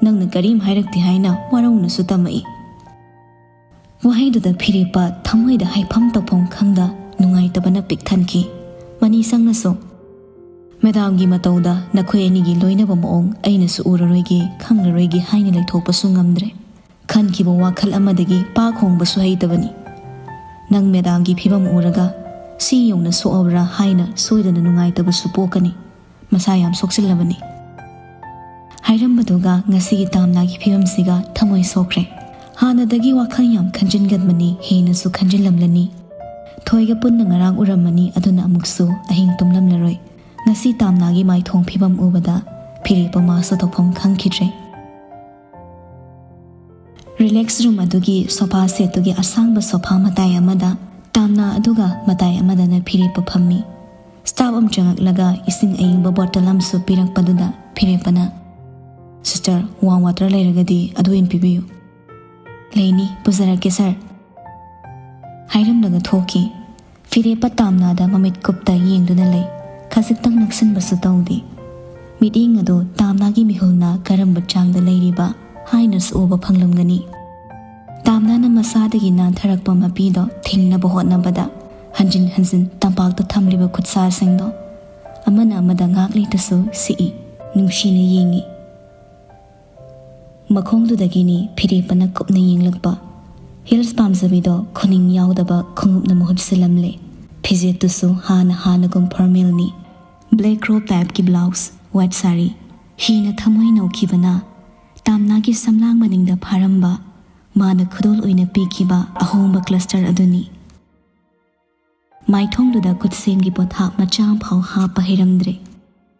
ꯅꯪꯅ ꯀꯔꯤꯝ ꯍꯥꯏꯔꯛꯇꯦ ꯍꯥꯏꯅ ꯋꯥꯔꯧꯅꯁꯨ ꯇꯝꯃꯛꯏ"꯫ ꯋꯥꯍꯩꯗꯨꯗ ꯐꯤꯔꯦꯞꯄ ꯊꯃꯣꯏꯗ ꯍꯥꯏꯐꯝ ꯇꯧꯐꯝ ꯈꯪꯗ ꯅꯨꯡꯉꯥꯏꯇꯕꯅ ꯄꯤꯛ ꯊꯟꯈꯤ꯫ ꯃꯅꯤ ꯁꯪꯅꯁꯨ, "ꯃꯦꯗꯥꯝꯒꯤ ꯃꯇꯧꯗ ꯅꯈꯣꯏ ꯑꯅꯤꯒꯤ ꯂꯣꯏꯅꯕ ꯃꯑꯣꯡ ꯑꯩꯅꯁꯨ ꯎꯔꯔꯣꯏꯒꯦ, ꯈꯪꯂꯔꯣꯏꯒꯦ" ꯍꯥꯏꯅ ꯂꯩꯊꯣꯛꯄꯁꯨ ꯉꯝꯗ꯭ꯔꯦ꯫ ꯈꯟꯈꯤꯕ ꯋꯥꯈꯜ ꯑꯃꯗꯒꯤ ꯄꯥꯛ ꯍꯣꯡꯕꯁꯨ ꯍꯩꯇꯕꯅꯤ꯫ ꯅꯪ ꯃꯦꯗꯥꯝꯒꯤ ꯐꯤꯕꯝ ꯎꯔꯒ ꯁꯤ ꯌꯧꯅ ꯁꯣꯛꯑꯕ꯭ꯔꯥ ꯍꯥꯏꯅ ꯁꯣꯏꯗꯅ ꯅꯨꯡꯉꯥꯏꯇꯕꯁꯨ ꯄꯣꯛꯀꯅꯤ꯫ ꯃꯁꯥ ꯌꯥꯝ ꯁꯣꯛꯆꯤꯜꯂꯕꯅꯤ꯫ ꯍꯥꯏꯔꯝꯕꯗꯨꯒ ꯉꯁꯤꯒꯤ ꯇꯥꯝꯅꯥꯒꯤ ꯐꯤꯕꯝꯁꯤꯒ ꯊꯃꯣꯏ ꯁꯣꯛꯈ꯭ꯔꯦ꯫ ꯍꯥꯟꯅꯗꯒꯤ ꯋꯥꯈꯜ ꯌꯥꯝ ꯈꯟꯖꯤꯟꯒꯟꯕꯅꯤ, ꯍꯦꯟꯅꯁꯨ ꯈꯟꯖꯤꯜꯂꯝꯂꯅꯤ꯫ ꯊꯣꯏꯒ ꯄꯨꯟꯅ ꯉꯔꯥꯡ ꯎꯔꯝꯃꯅꯤ, ꯑꯗꯨꯅ ꯑꯃꯨꯛꯁꯨ ꯑꯍꯤꯡ ꯇꯨꯝꯂꯝꯂꯔꯣꯏ꯫ ꯉꯁꯤ ꯇꯥꯝꯅꯥꯒꯤ ꯃꯥꯏꯊꯣꯡ ꯐꯤꯕꯝ ꯎꯕꯗ ꯐꯤꯔꯦꯞꯄ ꯃꯥꯁꯨ ꯇꯧꯐꯝ ꯈꯪꯈꯤꯗ꯭ꯔꯦ꯫ ꯔꯤꯂꯦꯛꯁ ꯔꯨꯝ ꯑꯗꯨꯒꯤ ꯁꯣꯐꯥ ꯁꯦꯠꯇꯨꯒꯤ ꯑꯁꯥꯡꯕ ꯁꯣꯐꯥ ꯃꯇꯥꯏ ꯑꯃꯗ ꯇꯥꯝꯅꯥ ꯑꯗꯨꯒ ꯃꯇꯥꯏ ꯑꯃꯗꯅ ꯐꯤꯔꯦꯞꯄ ꯐꯝꯃꯤ꯫ ꯁ꯭ꯇꯥꯐ ꯑꯃ ꯆꯪꯂꯛꯂꯒ ꯏꯁꯤꯡ ꯑꯏꯪꯕ ꯕꯣꯇꯜ ꯑꯃꯁꯨ ꯄꯤꯔꯛꯄꯗꯨꯗ ꯐꯤꯔꯦꯞꯄꯅ, "ꯁꯤꯁꯇꯔ, ꯋꯥꯔꯝ ꯋꯥꯇꯔ ꯂꯩꯔꯒꯗꯤ ꯑꯗꯨ ꯑꯣꯏꯅ ꯄꯤꯕꯤꯌꯨ"꯫ "ꯂꯩꯅꯤ, ꯄꯨꯖꯔꯛꯀꯦ ꯁꯥꯔ" ꯍꯥꯏꯔꯝꯂꯒ ꯊꯣꯛꯈꯤ꯫ ꯐꯤꯔꯦꯞꯄ ꯇꯥꯝꯅꯥꯗ ꯃꯃꯤꯠ ꯀꯨꯞꯇ ꯌꯦꯡꯗꯨꯅ ꯂꯩ꯫ ꯈꯖꯤꯛꯇꯪ ꯅꯛꯁꯤꯟꯕꯁꯨ ꯇꯧꯗꯦ꯫ ꯃꯤꯠꯌꯦꯡ ꯑꯗꯨ ꯇꯥꯝꯅꯥꯒꯤ ꯃꯤꯍꯨꯜꯅ ꯀꯔꯝꯕ ꯆꯥꯡꯗ ꯂꯩꯔꯤꯕ ꯍꯥꯏꯅꯁꯨ ꯎꯕ ꯐꯪꯂꯝꯒꯅꯤ꯫ ꯇꯥꯝꯅꯥꯅ ꯃꯁꯥꯗꯒꯤ ꯅꯥꯟꯊꯔꯛꯄ ꯃꯄꯤꯗꯣ ꯊꯤꯡꯅꯕ ꯍꯣꯠꯅꯕꯗ ꯍꯟꯖꯤꯟ ꯍꯟꯖꯤꯟ ꯇꯝꯄꯥꯛꯇ ꯊꯝꯂꯤꯕ ꯈꯨꯠꯁꯥꯁꯤꯡꯗꯣ ꯑꯃꯅ ꯑꯃꯗ ꯉꯥꯛ ꯂꯩꯇꯁꯨ ꯁꯤꯛꯏ, ꯅꯨꯡꯁꯤꯅ ꯌꯦꯡꯏ꯫ ꯃꯈꯣꯡꯗꯨꯗꯒꯤꯅꯤ ꯐꯤꯔꯦꯞꯄꯅ ꯀꯨꯞꯅ ꯌꯦꯡꯂꯛꯄ꯫ ꯍꯤꯜꯁ ꯄꯥꯝꯖꯕꯤꯗꯣ ꯈꯨꯅꯤꯡ ꯌꯥꯎꯗꯕ ꯈꯣꯡꯎꯞꯅ ꯃꯍꯨꯠ ꯁꯤꯜꯂꯝꯂꯦ꯫ ꯐꯤꯖꯦꯠꯇꯨꯁꯨ ꯍꯥꯟꯅ ꯍꯥꯟꯅꯒꯨꯝ ꯐꯣꯔꯃꯦꯜꯅꯤ꯫ ꯕ꯭ꯂꯦꯛ ꯀ꯭ꯔꯣꯞ ꯇꯥꯏꯞꯀꯤ ꯕ꯭ꯂꯥꯎꯁ, ꯋꯥꯏꯠ ꯁꯥꯔꯤ꯫ ꯍꯦꯟꯅ ꯊꯃꯣꯏ ꯅꯧꯈꯤꯕꯅ ꯇꯥꯝꯅꯥꯒꯤ ꯁꯝꯂꯥꯡ ꯃꯅꯤꯡꯗ ꯐꯥꯔꯝꯕ ꯃꯥꯅ ꯈꯨꯗꯣꯜ ꯑꯣꯏꯅ ꯄꯤꯈꯤꯕ ꯑꯍꯣꯡꯕ ꯀ꯭ꯂꯁꯇꯔ ꯑꯗꯨꯅꯤ꯫ ꯃꯥꯏꯊꯣꯡꯗꯨꯗ ꯈꯨꯠꯁꯦꯝꯒꯤ ꯄꯣꯊꯥꯛ ꯃꯆꯥ ꯑꯃꯐꯥꯎ ꯍꯥꯞꯄ ꯍꯩꯔꯝꯗ꯭ꯔꯦ꯫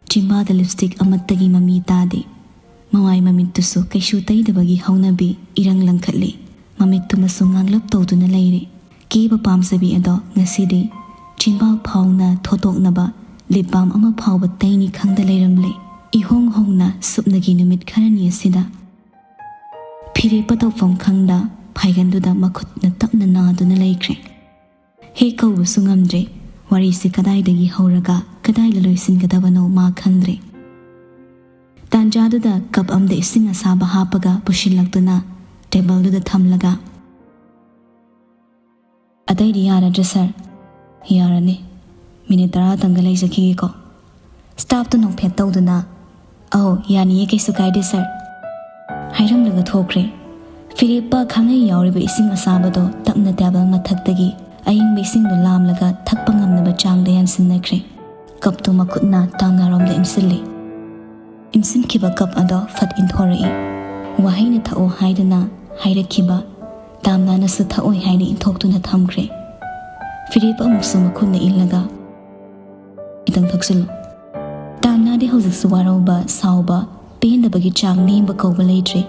ꯆꯤꯝꯕꯥꯜꯗ ꯂꯤꯞꯁꯇꯤꯛ ꯑꯃꯠꯇꯒꯤ ꯃꯃꯤ ꯇꯥꯗꯦ꯫ ꯃꯃꯥꯏ ꯃꯃꯤꯠꯇꯨꯁꯨ ꯀꯩꯁꯨ ꯇꯩꯗꯕꯒꯤ ꯍꯧꯅꯕꯤ ꯏꯔꯪ ꯂꯪꯈꯠꯂꯤ꯫ ꯃꯃꯤꯠꯇꯨꯃꯁꯨ ꯉꯥꯡꯂꯞ ꯇꯧꯗꯨꯅ ꯂꯩꯔꯦ꯫ ꯀꯦꯕ ꯄꯥꯝꯖꯕꯤ ꯑꯗꯣ ꯉꯁꯤꯗꯤ ꯆꯤꯝꯕꯥꯜ ꯐꯥꯎꯅ ꯊꯣꯠꯇꯣꯛꯅꯕ ꯂꯤꯞ ꯕꯥꯝ ꯑꯃ ꯐꯥꯎꯕ ꯇꯩꯅꯤ ꯈꯪꯗ ꯂꯩꯔꯝꯂꯦ꯫ ꯏꯍꯣꯡ ꯍꯣꯡꯅ ꯁꯨꯞꯅꯒꯤ ꯅꯨꯃꯤꯠ ꯈꯔꯅꯤ ꯑꯁꯤꯗ ꯐꯤꯔꯦꯞꯄ ꯇꯧꯐꯝ ꯈꯪꯗ ꯐꯥꯏꯒꯟꯗꯨꯗ ꯃꯈꯨꯠꯅ ꯇꯞꯅ ꯅꯥꯗꯨꯅ ꯂꯩꯈ꯭ꯔꯦ꯫ ꯍꯦꯛ ꯀꯧꯕꯁꯨ ꯉꯝꯗ꯭ꯔꯦ꯫ ꯋꯥꯔꯤꯁꯤ ꯀꯗꯥꯏꯗꯒꯤ ꯍꯧꯔꯒ ꯀꯗꯥꯏꯗ ꯂꯣꯏꯁꯤꯟꯒꯗꯕꯅꯣ ꯃꯥ ꯈꯪꯗ꯭ꯔꯦ꯫ ꯇꯥꯟꯖꯥꯗꯨꯗ ꯀꯞ ꯑꯃꯗ ꯏꯁꯤꯡ ꯑꯁꯥꯕ ꯍꯥꯞꯄꯒ ꯄꯨꯁꯤꯜꯂꯛꯇꯨꯅ ꯇꯦꯕꯜꯗꯨꯗ ꯊꯝꯂꯒ, "ꯑꯇꯩꯗꯤ ꯌꯥꯔꯗ꯭ꯔꯥ ꯁꯥꯔ?" "ꯌꯥꯔꯅꯤ꯫ ꯃꯤꯅꯤꯠ ꯇꯔꯥꯇꯪꯒ ꯂꯩꯖꯈꯤꯒꯦꯀꯣ?" ꯁ꯭ꯇꯥꯐꯇꯨ ꯅꯣꯛꯐꯦꯠ ꯇꯧꯗꯨꯅ, "ꯑꯧ, ꯌꯥꯅꯤꯌꯦ, ꯀꯩꯁꯨ ꯀꯥꯏꯗꯦ ꯁꯥꯔ," ꯍꯥꯏꯔꯝꯂꯒ ꯊꯣꯛꯈ꯭ꯔꯦ꯫ ꯐꯤꯔꯦꯞꯄ ꯈꯥꯡꯉꯩ ꯌꯥꯎꯔꯤꯕ ꯏꯁꯤꯡ ꯑꯁꯥꯕꯗꯣ ꯇꯞꯅ ꯇꯦꯕꯜ ꯃꯊꯛꯇꯒꯤ ꯑꯏꯪꯕ ꯏꯁꯤꯡꯗꯨ ꯂꯥꯝꯂꯒ ꯊꯛꯄ ꯉꯝꯅꯕ ꯆꯥꯡꯗ ꯌꯥꯟꯁꯤꯟꯅꯈ꯭ꯔꯦ꯫ ꯀꯞꯇꯨ ꯃꯈꯨꯠꯅ ꯇꯥꯝꯅꯥꯔꯣꯝꯗ ꯏꯟꯁꯤꯜꯂꯤ꯫ ꯏꯟꯁꯤꯟꯈꯤꯕ ꯀꯞ ꯑꯗꯣ ꯐꯠ ꯏꯟꯊꯣꯔꯛꯏ꯫ ꯋꯥꯍꯩꯅ "ꯊꯛꯑꯣ" ꯍꯥꯏꯗꯅ ꯍꯥꯏꯔꯛꯈꯤꯕ ꯇꯥꯝꯅꯥꯅꯁꯨ "ꯊꯛꯑꯣꯏ" ꯍꯥꯏꯅ ꯏꯟꯊꯣꯛꯇꯨꯅ ꯊꯝꯈ꯭ꯔꯦ꯫ ꯐꯤꯔꯦꯞ ꯑꯃꯨꯛꯁꯨ ꯃꯈꯨꯠꯅ ꯏꯜꯂꯒ, "ꯈꯤꯇꯪ ꯊꯛꯆꯤꯜꯂꯨ꯫" ꯇꯥꯝꯅꯥꯗꯤ ꯍꯧꯖꯤꯛꯁꯨ ꯋꯥꯔꯧꯕ, ꯁꯥꯎꯕ, ꯄꯦꯟꯗꯕꯒꯤ ꯆꯥꯡ ꯅꯦꯝꯕ ꯀꯧꯕ ꯂꯩꯇ꯭ꯔꯦ꯫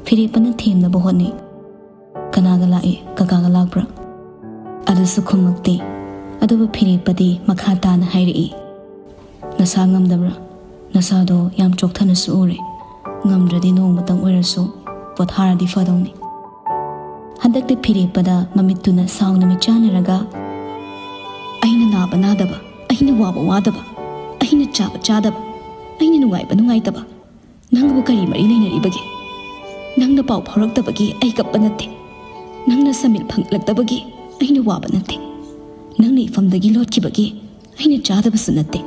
ꯐꯤꯔꯦꯞꯄꯅ ꯊꯦꯝꯅꯕ ꯍꯣꯠꯅꯩ꯫ "ꯀꯅꯥꯒ ꯂꯥꯛꯏ? ꯀꯀꯥꯒ ꯂꯥꯛꯄ꯭ꯔꯥ?" ꯑꯗꯨꯁꯨ ꯈꯨꯝꯃꯛꯇꯦ꯫ ꯑꯗꯨꯕꯨ ꯐꯤꯔꯦꯞꯄꯗꯤ ꯃꯈꯥ ꯇꯥꯅ ꯍꯥꯏꯔꯛꯏ, "ꯅꯁꯥ ꯉꯝꯗꯕ꯭ꯔꯥ? ꯅꯁꯥꯗꯣ ꯌꯥꯝ ꯆꯣꯛꯊꯅꯁꯨ ꯎꯔꯦ꯫ ꯉꯝꯗ꯭ꯔꯗꯤ ꯅꯣꯡꯃꯇꯪ ꯑꯣꯏꯔꯁꯨ ꯄꯣꯊꯥꯔꯗꯤ ꯐꯗꯧꯅꯤ꯫" ꯍꯟꯗꯛꯇꯤ ꯐꯤꯔꯦꯞꯄꯗ ꯃꯃꯤꯠꯇꯨꯅ ꯁꯥꯎꯅ ꯃꯤꯠꯆꯥꯟꯅꯔꯒ, "ꯑꯩꯅ ꯅꯥꯕ ꯅꯥꯗꯕ, ꯑꯩꯅ ꯋꯥꯕ ꯋꯥꯗꯕ, ꯑꯩꯅ ꯆꯥꯕ ꯆꯥꯗꯕ, ꯑꯩꯅ ꯅꯨꯡꯉꯥꯏꯕ ꯅꯨꯡꯉꯥꯏꯇꯕ, ꯅꯪꯕꯨ ꯀꯔꯤ ꯃꯔꯤ ꯂꯩꯅꯔꯤꯕꯒꯦ? ꯅꯪꯅ ꯄꯥꯎ ꯐꯥꯎꯔꯛꯇꯕꯒꯤ ꯑꯩ ꯀꯞꯄ ꯅꯠꯇꯦ꯫ ꯅꯪꯅ ꯁꯃꯤꯠ ꯐꯪꯂꯛꯇꯕꯒꯤ ꯑꯩꯅ ꯋꯥꯕ ꯅꯠꯇꯦ꯫ ꯅꯪꯅ ꯏꯐꯝꯗꯒꯤ ꯂꯣꯠꯈꯤꯕꯒꯤ ꯑꯩꯅ ꯆꯥꯗꯕꯁꯨ ꯅꯠꯇꯦ꯫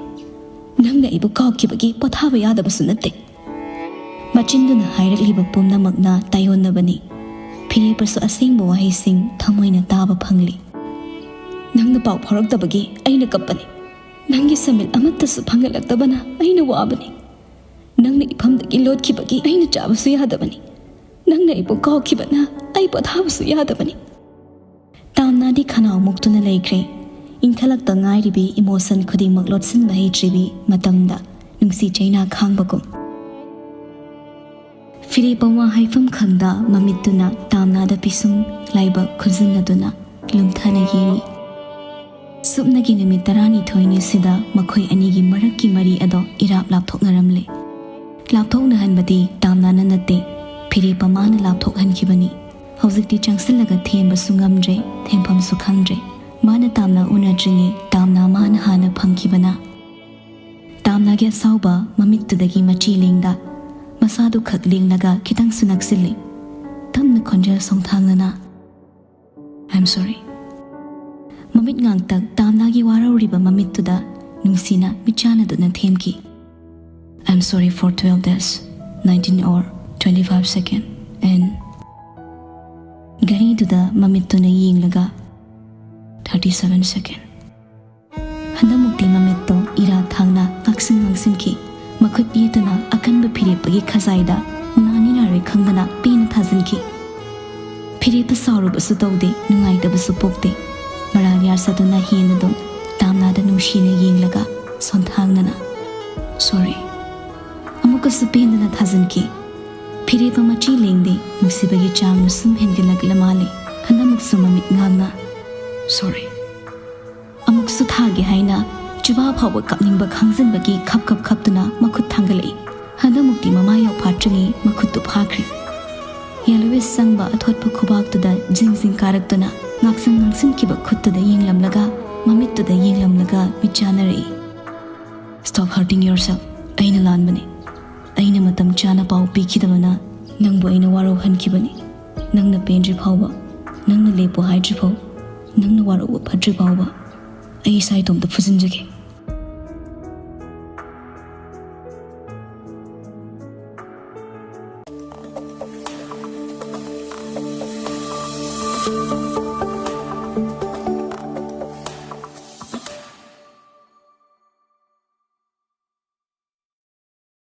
ꯅꯪꯅ ꯑꯩꯕꯨ ꯀꯥꯎꯈꯤꯕꯒꯤ ꯄꯣꯊꯥꯕ ꯌꯥꯗꯕꯁꯨ ꯅꯠꯇꯦ꯫" ꯃꯆꯤꯟꯗꯨꯅ ꯍꯥꯏꯔꯛꯂꯤꯕ ꯄꯨꯝꯅꯃꯛꯅ ꯇꯥꯏꯑꯣꯟꯅꯕꯅꯤ꯫ ꯐꯤꯔꯦꯞꯄꯁꯨ ꯑꯁꯦꯡꯕ ꯋꯥꯍꯩꯁꯤꯡ ꯊꯃꯣꯏꯅ ꯇꯥꯕ ꯐꯪꯂꯤ꯫ "ꯅꯪꯅ ꯄꯥꯎ ꯐꯥꯎꯔꯛꯇꯕꯒꯤ ꯑꯩꯅ ꯀꯞꯄꯅꯤ꯫ ꯅꯪꯒꯤ ꯁꯃꯤꯠ ꯑꯃꯠꯇꯁꯨ ꯐꯪꯍꯜꯂꯛꯇꯕꯅ ꯑꯩꯅ ꯋꯥꯕꯅꯤ꯫ ꯅꯪꯅ ꯏꯐꯝꯗꯒꯤ ꯂꯣꯠꯈꯤꯕꯒꯤ ꯑꯩꯅ ꯆꯥꯕꯁꯨ ꯌꯥꯗꯕꯅꯤ꯫ ꯅꯪꯅ ꯑꯩꯕꯨ ꯀꯥꯎꯈꯤꯕꯅ ꯑꯩ ꯄꯣꯊꯥꯕꯁꯨ ꯌꯥꯗꯕꯅꯤ꯫" ꯇꯥꯝꯅꯥꯗꯤ ꯈꯅꯥꯎ ꯃꯨꯛꯇꯨꯅ ꯂꯩꯈ꯭ꯔꯦ꯫ ꯏꯟꯈꯠꯂꯛꯇ ꯉꯥꯏꯔꯤꯕꯤ ꯏꯃꯣꯁꯟ ꯈꯨꯗꯤꯡꯃꯛ ꯂꯣꯠꯁꯤꯟꯕ ꯍꯩꯇ꯭ꯔꯤꯕꯤ ꯃꯇꯝꯗ ꯅꯨꯡꯁꯤ ꯆꯩꯅꯥ ꯈꯥꯡꯕꯒꯨꯝ꯫ ꯐꯤꯔꯦꯞꯄ ꯋꯥ ꯍꯥꯏꯐꯝ ꯈꯪꯗ ꯃꯃꯤꯠꯇꯨꯅ ꯇꯥꯝꯅꯥꯗ ꯄꯤꯁꯨꯝ ꯂꯥꯏꯕꯛ ꯈꯨꯖꯤꯟꯅꯗꯨꯅ ꯂꯨꯝꯊꯅ ꯌꯦꯡꯏ꯫ ꯁꯨꯞꯅꯒꯤ ꯅꯨꯃꯤꯠ ꯇꯔꯥꯅꯤꯊꯣꯏꯅꯤꯁꯤꯗ ꯃꯈꯣꯏ ꯑꯅꯤꯒꯤ ꯃꯔꯛꯀꯤ ꯃꯔꯤ ꯑꯗꯣ ꯏꯔꯥꯞ ꯂꯥꯞꯊꯣꯛꯅꯔꯝꯂꯦ꯫ ꯂꯥꯞꯊꯣꯛꯅꯍꯟꯕꯗꯤ ꯇꯥꯝꯅꯥꯅ ꯅꯠꯇꯦ, ꯐꯤꯔꯦꯞꯄ ꯃꯥꯅ ꯂꯥꯞꯊꯣꯛꯍꯟꯈꯤꯕꯅꯤ꯫ ꯍꯧꯖꯤꯛꯇꯤ ꯆꯪꯁꯤꯜꯂꯒ ꯊꯦꯝꯕꯁꯨ ꯉꯝꯗ꯭ꯔꯦ, ꯊꯦꯝꯐꯝꯁꯨ ꯈꯪꯗ꯭ꯔꯦ꯫ ꯃꯥꯅ ꯇꯥꯝꯅꯥ ꯎꯅꯗ꯭ꯔꯤꯉꯩ ꯇꯥꯝꯅꯥ ꯃꯥꯅ ꯍꯥꯟꯅ ꯐꯪꯈꯤꯕꯅ꯫ ꯇꯥꯝꯅꯥꯒꯤ ꯑꯁꯥꯎꯕ ꯃꯃꯤꯠꯇꯨꯗꯒꯤ ꯃꯆꯤ ꯂꯦꯡꯗ ꯃꯁꯥꯗꯨ ꯈꯛ ꯂꯦꯡꯂꯒ ꯈꯤꯇꯪꯁꯨ ꯅꯛꯁꯤꯜꯂꯤ꯫ ꯇꯞꯅ ꯈꯣꯟꯖꯦꯜ ꯁꯣꯡꯊꯥꯡꯅꯅ, "I'm sorry." ꯃꯃꯤꯠ ꯉꯥꯡꯇꯛ ꯇꯥꯝꯅꯥꯒꯤ ꯋꯥꯔꯧꯔꯤꯕ ꯃꯃꯤꯠꯇꯨꯗ ꯅꯨꯡꯁꯤꯅ ꯃꯤꯠꯆꯥꯟꯅꯗꯨꯅ ꯊꯦꯝꯈꯤ꯫ "I'm sorry for twelve days, nineteen hour, twenty five second, and" ꯘꯔꯤꯗꯨꯗ ꯃꯃꯤꯠꯇꯨꯅ ꯌꯦꯡꯂꯒ, "Thirty seven second." ꯍꯟꯗꯛꯃꯨꯛꯇꯤ ꯃꯃꯤꯠꯇꯣ ꯏꯔꯥ ꯊꯥꯡꯅ ꯉꯥꯛꯁꯤꯟ ꯉꯥꯡꯁꯤꯟꯈꯤ꯫ ꯃꯈꯨꯠ ꯌꯦꯠꯇꯨꯅ ꯑꯀꯟꯕ ꯐꯤꯔꯦꯞꯄꯒꯤ ꯈꯖꯥꯏꯗ ꯅꯥꯅꯤ ꯅꯥꯔꯣꯏ ꯈꯪꯗꯅ ꯄꯦꯟꯅ ꯊꯥꯖꯤꯟꯈꯤ꯫ ꯐꯤꯔꯦꯞꯄ ꯁꯥꯎꯔꯨꯕꯁꯨ ꯇꯧꯗꯦ, ꯅꯨꯡꯉꯥꯏꯇꯕꯁꯨ ꯄꯣꯛꯇꯦ꯫ ꯃꯔꯥꯜ ꯌꯥꯔꯁꯗꯨꯅ ꯍꯦꯟꯅꯗꯨꯝ ꯇꯥꯝꯅꯥꯗ ꯅꯨꯡꯁꯤꯅ ꯌꯦꯡꯂꯒ ꯁꯣꯟꯊꯥꯡꯅꯅ, "Sorry." ꯑꯃꯨꯛꯀꯁꯨ ꯄꯦꯟꯗꯅ ꯊꯥꯖꯤꯟꯈꯤ꯫ ꯐꯤꯔꯦꯞꯄ ꯃꯆꯤ ꯂꯦꯡꯗꯦ, ꯅꯨꯡꯁꯤꯕꯒꯤ ꯆꯥꯡꯅ ꯁꯨꯝ ꯍꯦꯟꯒꯠꯂꯛꯂ ꯃꯥꯜꯂꯦ꯫ ꯍꯟꯗꯛꯃꯨꯛꯁꯨ ꯃꯃꯤꯠ ꯉꯥꯡꯅ, "Sorry." ꯑꯃꯨꯛꯁꯨ ꯊꯥꯒꯦ ꯍꯥꯏꯅ ꯆꯨꯕꯥ ꯐꯥꯎꯕ ꯀꯞꯅꯤꯡꯕ ꯈꯥꯡꯖꯤꯟꯕꯒꯤ ꯈꯞ ꯈꯞ ꯈꯞꯇꯨꯅ ꯃꯈꯨꯠ ꯊꯥꯡꯒꯠꯂꯛꯏ꯫ ꯍꯟꯗꯛꯃꯨꯛꯇꯤ ꯃꯃꯥ ꯌꯧꯐꯥꯠꯇ꯭ꯔꯤꯉꯩ ꯃꯈꯨꯠꯇꯨ ꯐꯥꯈ꯭ꯔꯦ꯫ ꯌꯦꯜꯂꯣꯋꯤꯁ ꯆꯪꯕ ꯑꯊꯣꯠꯄ ꯈꯨꯕꯥꯛꯇꯨꯗ ꯖꯤꯡ ꯖꯤꯡ ꯀꯥꯔꯛꯇꯨꯅ ꯉꯥꯛꯁꯪ ꯉꯥꯡꯁꯤꯟꯈꯤꯕ ꯈꯨꯠꯇꯨꯗ ꯌꯦꯡꯂꯝꯂꯒ ꯃꯃꯤꯠꯇꯨꯗ ꯌꯦꯡꯂꯝꯂꯒ ꯃꯤꯠ ꯆꯥꯟꯅꯔꯛꯏ꯫ "Stop hurting yourself. ꯑꯩꯅ ꯂꯥꯟꯕꯅꯤ꯫ ꯑꯩꯅ ꯃꯇꯝ ꯆꯥꯅ ꯄꯥꯎ ꯄꯤꯈꯤꯗꯕꯅ ꯅꯪꯕꯨ ꯑꯩꯅ ꯋꯥꯔꯧꯍꯟꯈꯤꯕꯅꯤ꯫ ꯅꯪꯅ ꯄꯦꯟꯗ꯭ꯔꯤ ꯐꯥꯎꯕ, ꯅꯪꯅ ꯂꯦꯞꯄꯣ ꯍꯥꯏꯗ꯭ꯔꯤ ꯐꯥꯎ, ꯅꯪꯅ ꯋꯥꯔꯧꯕ ꯐꯠꯇ꯭ꯔꯤ ꯐꯥꯎꯕ ꯑꯩ ꯏꯁꯥ ꯏꯇꯣꯝꯇ ꯐꯨꯖꯤꯟꯖꯒꯦ꯫"